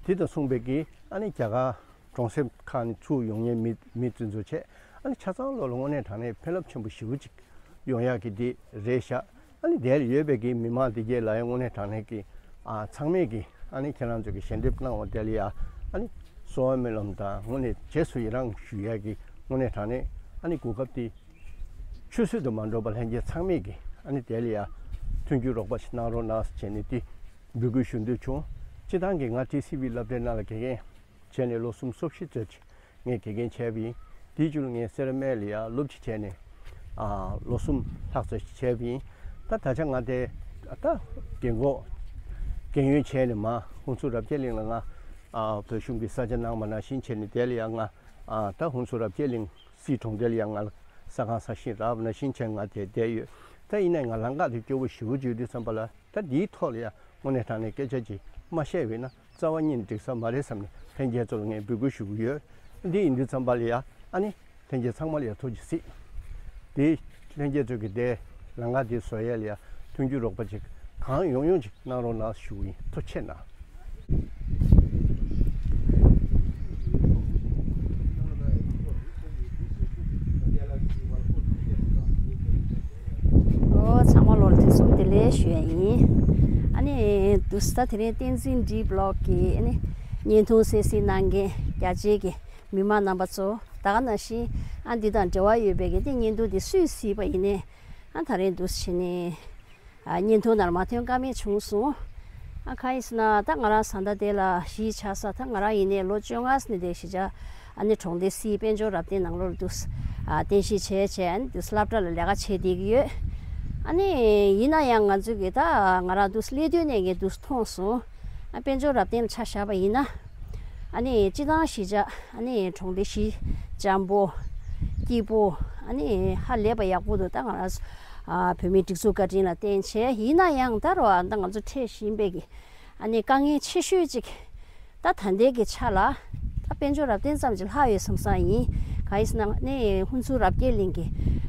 དེ་དང་མཚུངས་པའི་གི་ཨ་ནི་རྒྱ་གར་གྲོང་གསེབ་ཁག་ནས་ཚུར་ཡོང་མཁན་མི་མི་ཚོ་ཚོ་བྱས་ཨ་ནི་ཆ་ཚང་ལོ་ལ་དངོས་གནས་དྲང་གནས་ཕན་རླབས་ཆེན་པོ་ཞེ་པོ་ཅིག་ཡོང་ཡག་གི་དེ་རེད་ཤག་ཨ་ནི་དེར་ཡོད་པའི་གི་མི་མང་དེ་གས་ལ་ཡང་དངོས་གནས་དྲང་གནས་ཀྱི་ཨ་ཚང་མས་ཀྱི་ཨ་ནི་ཁྱེད་རང་ཚོ་གི་ཞལ་འདེབས་གནང་བ་དེ་ལ་ཡ་ཨ་ནི་གསོལ་བ་སྨོན་ལམ་དང་དངོས་གནས་རྗེས་སུ་ཡི་རང་ཞུ་ཡ་གི་དངོས་གནས་དྲང་གནས་ཨ་ནི་གོ་སྐབས་དེ་ཆུད་ཟོས་དུ་མ་འགྲོ་བར་ལྷན་རྒྱས་ཚང་མས་ཀྱི་ཨ་ནི་དེ་ལ་ཡ་མཐུན་འགྱུར་རོགས་པ་ཞིག་གནང་རོགས་གནང་ཟེར་བྱས་ནས་དེ་འབོད་སྐུལ་ཞུ་འདོད་བྱུང་། སྤྱིར་བཏང་གི་ང་ཊི་སི་ཝི་སློབ་གྲྭའི་ནང་ལ་དགེ་རྒན་བྱས་ནས་ལོ་གསུམ་སོ་བཞི་ཙམ་ཅིག་ངས་དགེ་རྒན་བྱས་པ་ཡིན། དེའི་རྒྱུན་ལ་ངས་སེ་ར་སྨད་ལ་ཡང་སློབ་སྤྱི་བྱས་ནས་ཨ་ལོ་གསུམ་ལྷག་ཙམ་ཞིག་བྱས་པ་ཡིན། ད་ད་ཆ་ང་དེ་ད་རྒན་གོག་རྒན་ཡོལ་བྱས་ནས་མ་ཧུན་སུར་རབ་རྒྱས་གླིང་ལ་ང་ཨ་བོད་གཞུང་གི་ས་ཆ་གནང་བ་ནང་བཞིན་བྱས་ནས་དེ་ལ་ཡང་ང་ཨ་ད་ཧུན་སུར་རབ་རྒྱས་གླིང་སྲིད་གྲོང་རྡལ་ལ་ཡང་ང་ལ་ས་ཁང་ས་ཞིང་རག་པ་ནང་བཞིན་བྱས་ང་དེ་བསྡད་ཡོད། ད་ཡིན་ནའི་ང་ལམ་ཁ་དེ་སྐྱོ་བོ་ཞེ་པོ་ཅིག་ཡོད་དུས་ཙམ་པ་ལ་ད་འདིའི་ཐོག་ལ་ཡང་དངོས་གནས་དྲང་གནས་སྐད་ཆ་ཅིག་མ་བཤད་པ་ཡིན་ན་རྩ་བ་ཉིད་ནས་འགྲིག་ས་མ་རེད་བསམ་ནས་ ལྷན་རྒྱས་ཚོ་ལ་ངས་འབོད་སྐུལ་ཞུ་གི་ཡོད། འདི་ཡིན་དུས་ཙམ་པ་ལ་ཡ་ཨ་ནི་ལྷན་རྒྱས་ཚང་མ་ལ་ཡ་ཐུགས་རྗེ་གཟིགས། དེ་ལྷན་རྒྱས་ཚོ་གི་དེ་ལམ་ཁ་དེ་བཟོ་ཡས་ལ་ཡ་མཐུན་འགྱུར་རོགས་པ་ཅིག་གང་ཡོང་ཡོང་ཅིག་གནང་རོགས་གནང་ཞུ་གི་ཡིན། ཐུགས་རྗེ་ཆེ་གནང་། ཨོ་ཚང་མ་ལོ་ལ་དུས་གསུམ་བདེ་ལེགས་ཞུ་ཡ་ཡིན། ཨ་ནི་དུས་ད་དེ་རིང་བསྟན་འཛིན་བཀྲིས་བི་ལོག་གི་ཨ་ནི་བརྙན་ཐུང་གསན་གཟིགས་གནང་མཁན་རྒྱ་ཆེ་གི་མི་མང་རྣམ་པ་ཚོ་ད་ག་ནང་བཞིན་ཨ་འདི་དང་འབྲེལ་བ་ཡོད་པའི་གི་དེ་བརྙན་ཐུང་འདི་སུས་གཟིགས་པ་ཡིན་ནའི་ཨ་ད་རིང་འདུག་བྱས་ནས་ཨ་བརྙན་ཐུང་ནང་མ་ཐོན་ཀ་མེད་བྱུང་སོང་། ཨ་གང་ཡིན་ཟེར་ན་ད་ང་རང་བཟའ་ཟླ་དེ་ལ་གཞིས་ཆགས་ས་ད་ང་རང་ཡིན་ནའི་ལོ་བཅོ་ལྔ་ནས་དེ་གཞིས་ཆགས་ཨ་ནི་གྲོང་སྡེ་སིའི་དཔལ་འབྱོར་རབ་བརྟན་ནང་ལོགས་ལ་འདུག་ཨ་རྟེན་གཞི་བྱས་བྱས་ཨ་ནི་འདུག་སློབ་གྲྭ་ལ་ལས་ཀ་བྱེད་བསྡད་ཀྱི་ཡོད། ཨ་ནི་ཡིན་ན་ཡང་ང་ཚོ་གི་ད་ང་རང་འདུག་སླེབས་དུས་ནས་ངས་འདུག་མཐོང་སོང་། ཨ་དཔལ་འབྱོར་རབ་བརྟན་ལ་ཆ་བཞག་པ་ཡིན་ན། ཨ་ནི་སྤྱི་བཏང་གཞིས་ཆགས་ཨ་ནི་གྲོང་སྡེ་བཞི་འཇམ་པོ། སྐྱིད་པོ། ཨ་ནི་ཧ་ལས་པ་ཡག་པོ་འདུག་ད་ང་རང་ཨ་བོད་མིའི་སྒྲིག་འཛུགས་བཀའ་དྲིན་ལ་བརྟེན་བྱས་ཡིན་ན་ཡང་ད་རོ་ཨ་ད་ང་ཚོ་འཕྲད་བཞིན་པའི་གི་ཨ་ནི་དཀའ་ངལ་ཆེ་ཤོས་ཅིག་ད་ད་ལྟའི་གི་ཆ་ལ་ད་དཔལ་འབྱོར་རབ་བརྟན་ཙམ་ཅིག་ལྷག་ཡོད་བསམ་ས་ཡིན། གང་ཡིན་ཟེར་ན་ཨ་ནི་ཧུན་སུར་རབ་རྒྱས་གླིང་གི་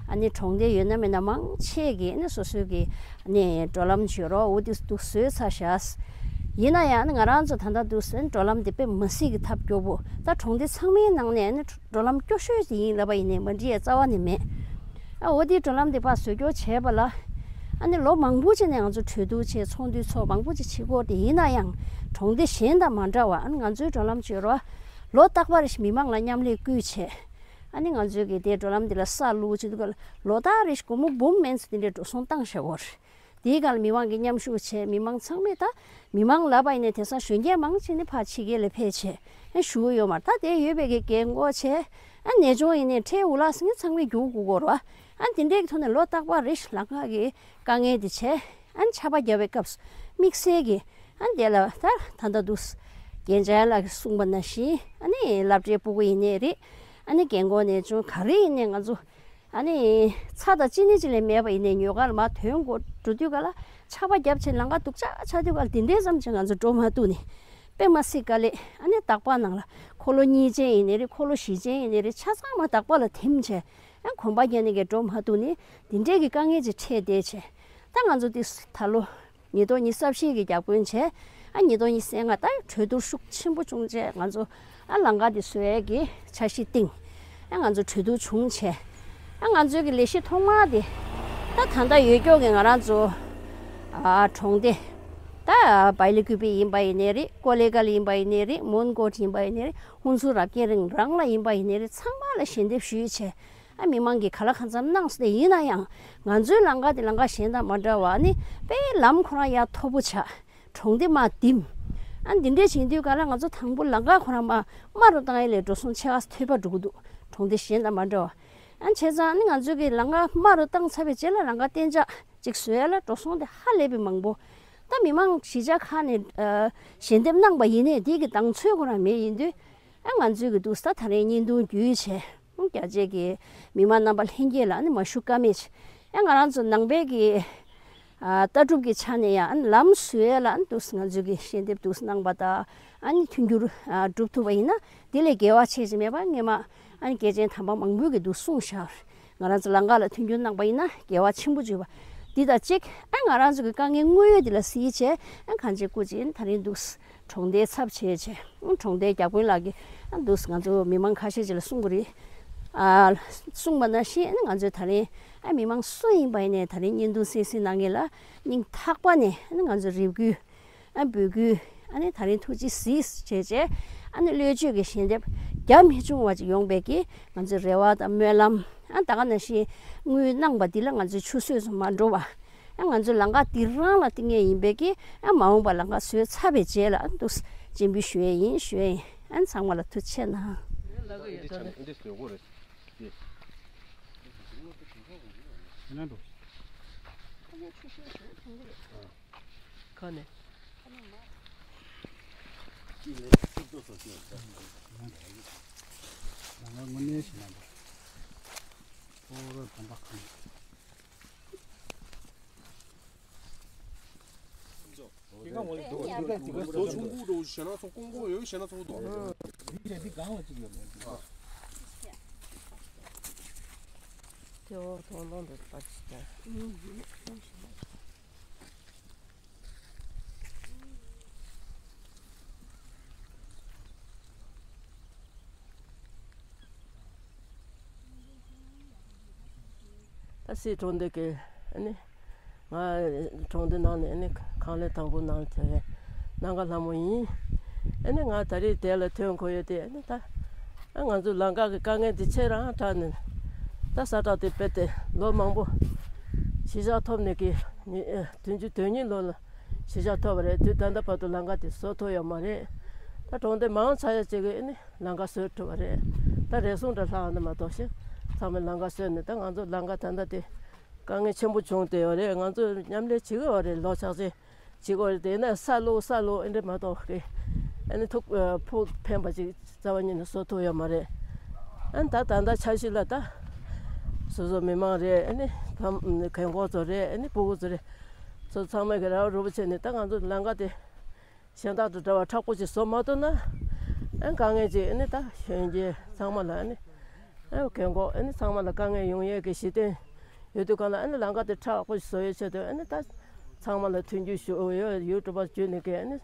ཨ་ནི་གྲོང་སྡེ་ཡོད་ན་མེད་ན་མང་ཆེ་གི་ཨ་ནི་སོ་སོའི་གི་ནས་འགྲོ་ལམ་བྱོས་རོགས་འོ་དེ་འདུག་བཟོས་ཚར་ཤག་ཡིན་ན་ཡང་ང་རང་ཚོ་ད་ལྟ་འདུག་སེ་འགྲོ་ལམ་དེ་དཔེ་མི་སྲིད་ཀྱི་ཐབས་སྐྱོ་པོ་ད་གྲོང་སྡེ་ཚང་མའི་ནང་ནས་ནི་འགྲོ་ལམ་སྐྱོ་ཤོས་དེ་ཡིན་ལབ་པ་ཡིན་ནའི་མ་འགྲིག་ཡ་རྩ་བ་ནས་མེད། ཨ་འོ་དེའི་འགྲོ་ལམ་དེ་ཕར་བཟོ་སྐྱོར་བྱས་པ་ལ་ཨ་ནི་ལོ་མང་པོ་ཅིག་ནས་ང་ཚོ་གྲོས་བསྡུར་བྱས་ཚོགས་འདུ་ཚོགས་མང་པོ་ཅིག་བྱེད་ཀྱི་ཡོད་དེ་ཡིན་ན་ཡང་གྲོང་སྡེ་གཞན་དང་མ་འདྲ་བ་ཨ་ནི་ང་ཚོའི་འགྲོ་ལམ་བྱོས་རོགས་ལོ་རྟག་པར་མི་མང་ལ་མཉམ་ལས་བསྐུལ་བྱས་ཨ་ནི་ང་ཚོའི་གི་དེ་འགྲོ་ལམ་དེ་ལ་ས་བླུགས་བྱེད་དུས་ཀ་ལ་ལོ་ལྟར་རེ་སྒོར་མོ་འབུམ་མན་ཙམ་དེ་འདྲའི་འགྲོ་སོང་བཏང་བཞག་ཡོད་རེད། དེའི་སྒང་ལ་མི་མང་གིས་མཉམ་ཞུགས་བྱས་མི་མང་ཚང་མས་ད་མི་མང་ལབ་པ་ཡིན་ནའི་དེང་སང་གཞོན་སྐྱེས་མང་ཆེ་ནི་ཕར་ཕྱི་རྒྱལ་ལ་ཕེབས་བྱས་ཨ་བཞུགས་ཡོད་མ་རེད། ད་དེ་ཡོད་པའི་གི་རྒན་གོག་བྱས་ཨ་ནད་གཅོང་ཡིན་ནའི་ཁྲལ་འུ་ལག་ཟིན་ཚང་མས་རྒྱུག་དགོས་ཀྱི་རེད་བ། ཨ་དེ་འདྲའི་གི་ཐོག་ནས་ལོ་རྟག་པར་རེ་ལམ་ཁ་གི་དཀའ་ངལ་དེ་བྱས་ཨ་ཆར་པ་བརྒྱབ་པའི་སྐབས་སུ་དམིགས་བསལ་གྱི་ཨ་དེ་ལ་ད་ད་ལྟ་འདུག་རྒན་ལྕགས་ལགས་ཀྱིས་གསུངས་པ་ནང་བཞིན་ཨ་ནི་སློབ་གྲྭའི་སྤུ་གུ་ཡིན་ནའི་རེད། ཨ་ནི་རྒན་གོག་ནས་ཅུང་ག་རེ་ཡིན་ནའི་ང་ཚོ་ཨ་ནི་ཚྭ་དང་ཅི་ནི་ཅི་ལས་མེད་པ་ཡིན་ནའི་ཉོ་གར་མར་ཐོན་དགོས་འགྲོ་དུས་ག་ལ་ཆར་པ་བརྒྱབ་བྱས་ལམ་ཁ་སྡུག་ཅག་ཆགས་དུས་ག་ལ་དེ་འདྲའི་ཙམ་ཅིག་ང་ཚོ་འགྲོ་མ་ཐུབ་ནས་དཔེ་མ་སྲིད་དཀའ་ལས། ཨ་ནི་རྟག་པར་ནང་ལ་འཁོར་ལོ་གཉིས་ཅན་ཡིན་ནའི་རེད། འཁོར་ལོ་བཞི་ཅན་ཡིན་ནའི་རེད། ཆ་ཚང་མ་རྟག་པར་ལ་འཐིམ་བྱས་ཨ་གོམ་པ་རྒྱག་ནས་གས་འགྲོ་མ་ཐུབ་ནས་དེ་འདྲའི་གི་དཀའ་ངལ་ཅིག་འཕྲད་བསྡད་བྱས་ད་ང་ཚོ་དེ་ད་ལོ། ཉིས་སྟོང་ཉི་ཤུ་རྩ་བཞི་གི་བརྒྱ་དཔོན་བྱས། ཨ་ཉིས་སྟོང་ཉི་ཤུ་རྩ་ལྔ་ད་གྲོས་བསྡུར་ཤུགས་ཆེན་པོ་བྱུང་བྱས་ང་ཚོ་ཨ་ལམ་ཁ་འདི་བཟོ་ཡས་ཀྱི་འཆར་གཞི་བཏིང་། ཨ་ང་ཚོ་གྲོས་བསྡུར་བྱུང་བྱས། ཨ་ང་ཚོའི་གི་ལས་གཞི་ཐོག་མ་དེ་ད་ད་ལྟ་ཡོད་སྐྱོ་གི་ང་རང་ཚོ་ཨ་གྲོང་སྡེ་ད་བའི་ལི་ཀུ་པི་ཡིན་པ་ཡིན་ནའི་རེད། ཀོ་ལེ་གལ་ཡིན་པ་ཡིན་ནའི་རེད། མོན་གྷོ་ཡིན་པ་ཡིན་ནའི་རེད། ཧུན་སུར་རབ་རྒྱས་གླིང་རང་ལ་ཡིན་པ་ཡིན་ནའི་རེད། ཚང་མ་ལ་ཞལ་འདེབས་ཞུས་བྱས། ཨ་མི་མང་གིས་ག་ལ་གང་འཚམ་གནང་སོང་སྟེ་ཡིན་ན་ཡང་ང་ཚོའི་ལམ་ཁ་དེ་ལམ་ཁ་གཞན་དང་མ་འདྲ་བ་ནི་དཔེ་ལམ་ཁོ་རང་ཡར་མཐོ་པོ་ཆགས། གྲོང་སྡེ་མར་ལྡིམ། ཨ་འདི་འདྲས་བྱེད་དུས་ག་ལ་ང་ཚོ་དང་པོ་ལམ་ཁ་ཁོ་རང་མར་དམའ་རུ་བཏང་ཡས་ལས་འགྲོ་སོང་ཆེ་བ་ཐོལ་པ་འགྲོ་གི་འདུག་གྲོང་སྡེ་གཞན་དང་མ་འདྲ་བ། ཨ་བྱས་ཙང་ནི་ང་ཚོའི་གི་ལམ་ཁ་དམའ་རུ་བཏང་ཚར་བའི་རྗེས་ལ་ལམ་ཁ་གཏན་འཇགས་ཅིག་བཟོ་ཡས་ལ་འགྲོ་སོང་དེ་ཧ་ལས་པའི་མང་པོ། ད་མི་མང་གཞིས་ཆགས་ཁག་ནས་ཨ་ཞལ་འདེབས་གནང་པ་ཡིན་ནའི་དེ་གི་དང་ཚོད་ཁོ་རང་མེད་ཡིན་དུས། ཨ་ང་ཚོའི་གི་འདུག་ས་ད་རེས་བརྙན་ཐུང་བརྒྱུད་བྱས། རྒྱ་ཆེ་གི་མི་མང་རྣམ་པ་ལྷན་རྒྱས་ལ་ནི་མ་ཞུ་ཀ་མེད་བྱས། ཨ་ང་རང་ཚོ་ནང་པའི་གི་ཨ་ལྟ་གྲུབ་ཀྱི་ཆ་ནས་ཡང་ཨ་ལམ་བཟོ་ཡས་ལ་ཨ་འདུག་ང་ཚོའི་གི་ཞལ་འདེབས་འདུག་གནང་པ་དང་ཨ་ནི་མཐུན་འགྱུར་ཨ་སྒྲུབ་ཐུབ་པ་ཡིན་ན་དེ་ལས་དགེ་བ་ཆེ་ཞིག་མེད་པ་སྔོན་མ་ཨ་ནི་སྐྱེས་ཆེན་དམ་པ་མང་པོས་གི་འདུག་གསུངས་བཞག་ང་རང་ཚོ་ལམ་ཁ་ལ་མཐུན་འགྱུར་གནང་པ་ཡིན་ན་དགེ་བ་ཆེན་པོ་བརྗོད་པ་འདི་དང་གཅིག་ཨ་ང་རང་ཚོ་གི་དཀའ་ངལ་དངོས་ཡོད་འདི་ལ་གཟིགས་བྱས་ཨ་གང་ཅི་སྐུ་མཁྱེན་ད་རིང་འདུག་གྲོང་སྡེའི་ཚབ་བྱས་བྱས། གྲོང་སྡེའི་བརྒྱ་དཔོན་ལགས་ཀྱིས་འདུག་ང་ཚོ་མི་མང་ཁ་ཤས་ཅིག་ལ་གསུང་གི་རེད། ཨ་གསུངས་པ་ནང་བཞིན་ང་ཚོས་ད་རིང་ཨ་མི་མང་སུ་ཡིན་པ་ཡིན་ནའི་ད་རིང་བརྙན་ཐུང་གསན་གཟིགས་གནང་མཁན་ལ་སྙིང་ཐག་པ་ནས་ང་ཚོ་རེ་སྐུལ་ཨ་འབོད་སྐུལ་ཨ་ནི་ད་རིང་ཐུགས་རྗེ་གཟིགས་བྱས་བྱས་ཨ་ནི་བློས་བཅོས་ཀྱི་ཞལ་འདེབས་རྒྱ་མི་ཆུང་བ་ཅིག་ཡོང་བའི་གི་ང་ཚོའི་རེ་བ་དང་སྨོན་ལམ་ཨ་ད་ག་ནང་བཞིན་དངུལ་གནང་པ་འདི་ལ་ང་ཚོའི་ཆུད་ཟོས་སུ་མ་འགྲོ་བ། ཨ་ང་ཚོའི་ལམ་ཁ་འདི་རང་ལ་བརྟེན་མཁན་ཡིན་པའི་གི་ཨ་མ་འོངས་པ་ལམ་ཁ་བཟོས་ཚར་བའི་རྗེས་ལ་ཨ་འདུག་སྤྱན་འབུལ་ཞུ་ཡས་ཡིན་ཞུ་ཡས་ཡིན། ཨ་ཚང་མ་ལ་ཐུགས་རྗེ་ཆེ་གནང་། ཁ་ནས། ལམ་ཁ་དངོས་གནས་ཞིག་ན་འདུག་ཁོ་རང་དམ་པ་ཁ་ནས། ལོ་ཆུང་ཀུ་འགྲོ་བཞིན་ན་ཚོང་ཀོང་ཀོང་ཡོད་བཞིན་ན་ཚོང་དོ། དེ་འོག་ཐོང་ལོང་དུ་པར་ཅི་ད། ད་སྲིད་གྲོང་སྡེ་གི་ཨ་ནི་ང་གྲོང་སྡེ་ནང་ནས་ཨ་ནི་ཁང་ལས་དང་པོ་གནང་བྱས་ནང་ག་ལྷ་མོ་ཡིན། ཨ་ནི་ང་ད་རེས་དེ་ལ་ཐོན་དགོས་ཡོད་དེ་ཨ་ནི་ད། ང་ཚོ་ལམ་ཁ་གི་དཀའ་ངལ་འདི་ཆེ་རང་དྲགས་ནས། ད་ས་ཁྲ་དེ་དཔེ་དེ་ལོ་མང་པོ་གཞིས་ཆགས་ཐོབ་ནས་ཀྱི་ཉི་ཨེ་བདུན་ཅུ་དོན་གཉིས་ལོ་ལ་གཞིས་ཆགས་ཐོབ་པ་རེད། དུས་ད་ལྟ་བར་དུ་ལམ་ཁ་དེ་བཟོ་ཐུབ་ཡོད་མ་རེད། ད་གྲོང་སྡེ་མང་ཆེ་བ་ཅིག་གིས་ནི་ལམ་ཁ་བཟོ་ཐུབ་པ་རེད། ད་རེ་ཟུང་འདྲ་ལྷག་ནི་མ་གཏོགས་ཤིག་ཚང་མས་ལམ་ཁ་བཟོས་ནས། ད་ང་ཚོ་ལམ་ཁ་ད་ལྟ་དེ་དཀའ་ངལ་ཆེན་པོ་བྱུང་བསྡད་ཡོད་རེད། ང་ཚོ་མཉམ་ལས་བྱེད་ཀྱི་ཡོད་རེད། ལོ་ཆ་ཚང་བྱེད་དགོས་རེད། དེ་ན་ས་སློག་ས་སློག་ཨེ་འདྲ་མ་གཏོགས་ཀི་ཨ་ནི་ཐུག་ཕུགས་ཕན་པ་ཅིག་རྩ་བ་ཉིད་ནས་བཟོ་ཐུབ་ཡོད་མ་རེད། ཨ་ནི་ད་ད་ལྟ་འཆར་གཞི་ལ་ད་སོ་སོ་མི་མང་རེད། ཨ་ནི་ཕམ་རྒན་གོག་ཚོ་རེད། ཨ་ནི་སྤུ་གུ་ཚོ་རེད། ཚོ་ཚང་མས་ཀྱི་ར་བ་རུབ་བྱས་ནས་ད་ང་ཚོ་ལམ་ཁ་དེ་གཞན་དག་དང་འདྲ་བ་མཁྲེགས་པོ་ཅིག་བཟོ་མ་ཐུབ་ན། ཨ་ནི་དཀའ་ངལ་ཅིག་ཨ་ནི་ད་གཞོན་སྐྱེས་ཚང་མ་ལ་ཨ་ནི། ཨ་རྒན་གོག་ཨ་ནི་ཚང་མ་ལ་དཀའ་ངལ་ཡོང་ཡས་ཀྱི་གཞི་རྟེན་ཡོད་དུས་གང་ལ་ཨ་ནི་ལམ་ཁ་དེ་མཁྲེགས་པོ་བཟོ་ཡས་ཆེད་དུ་ཨ་ནི་ད་ཚང་མ་ལ་མཐུན་འགྱུར་ཞུ་ཡོད། ཡུ་ཊུབ་པར་བརྒྱུད་ནས་ཀྱི་ཨ་ནི་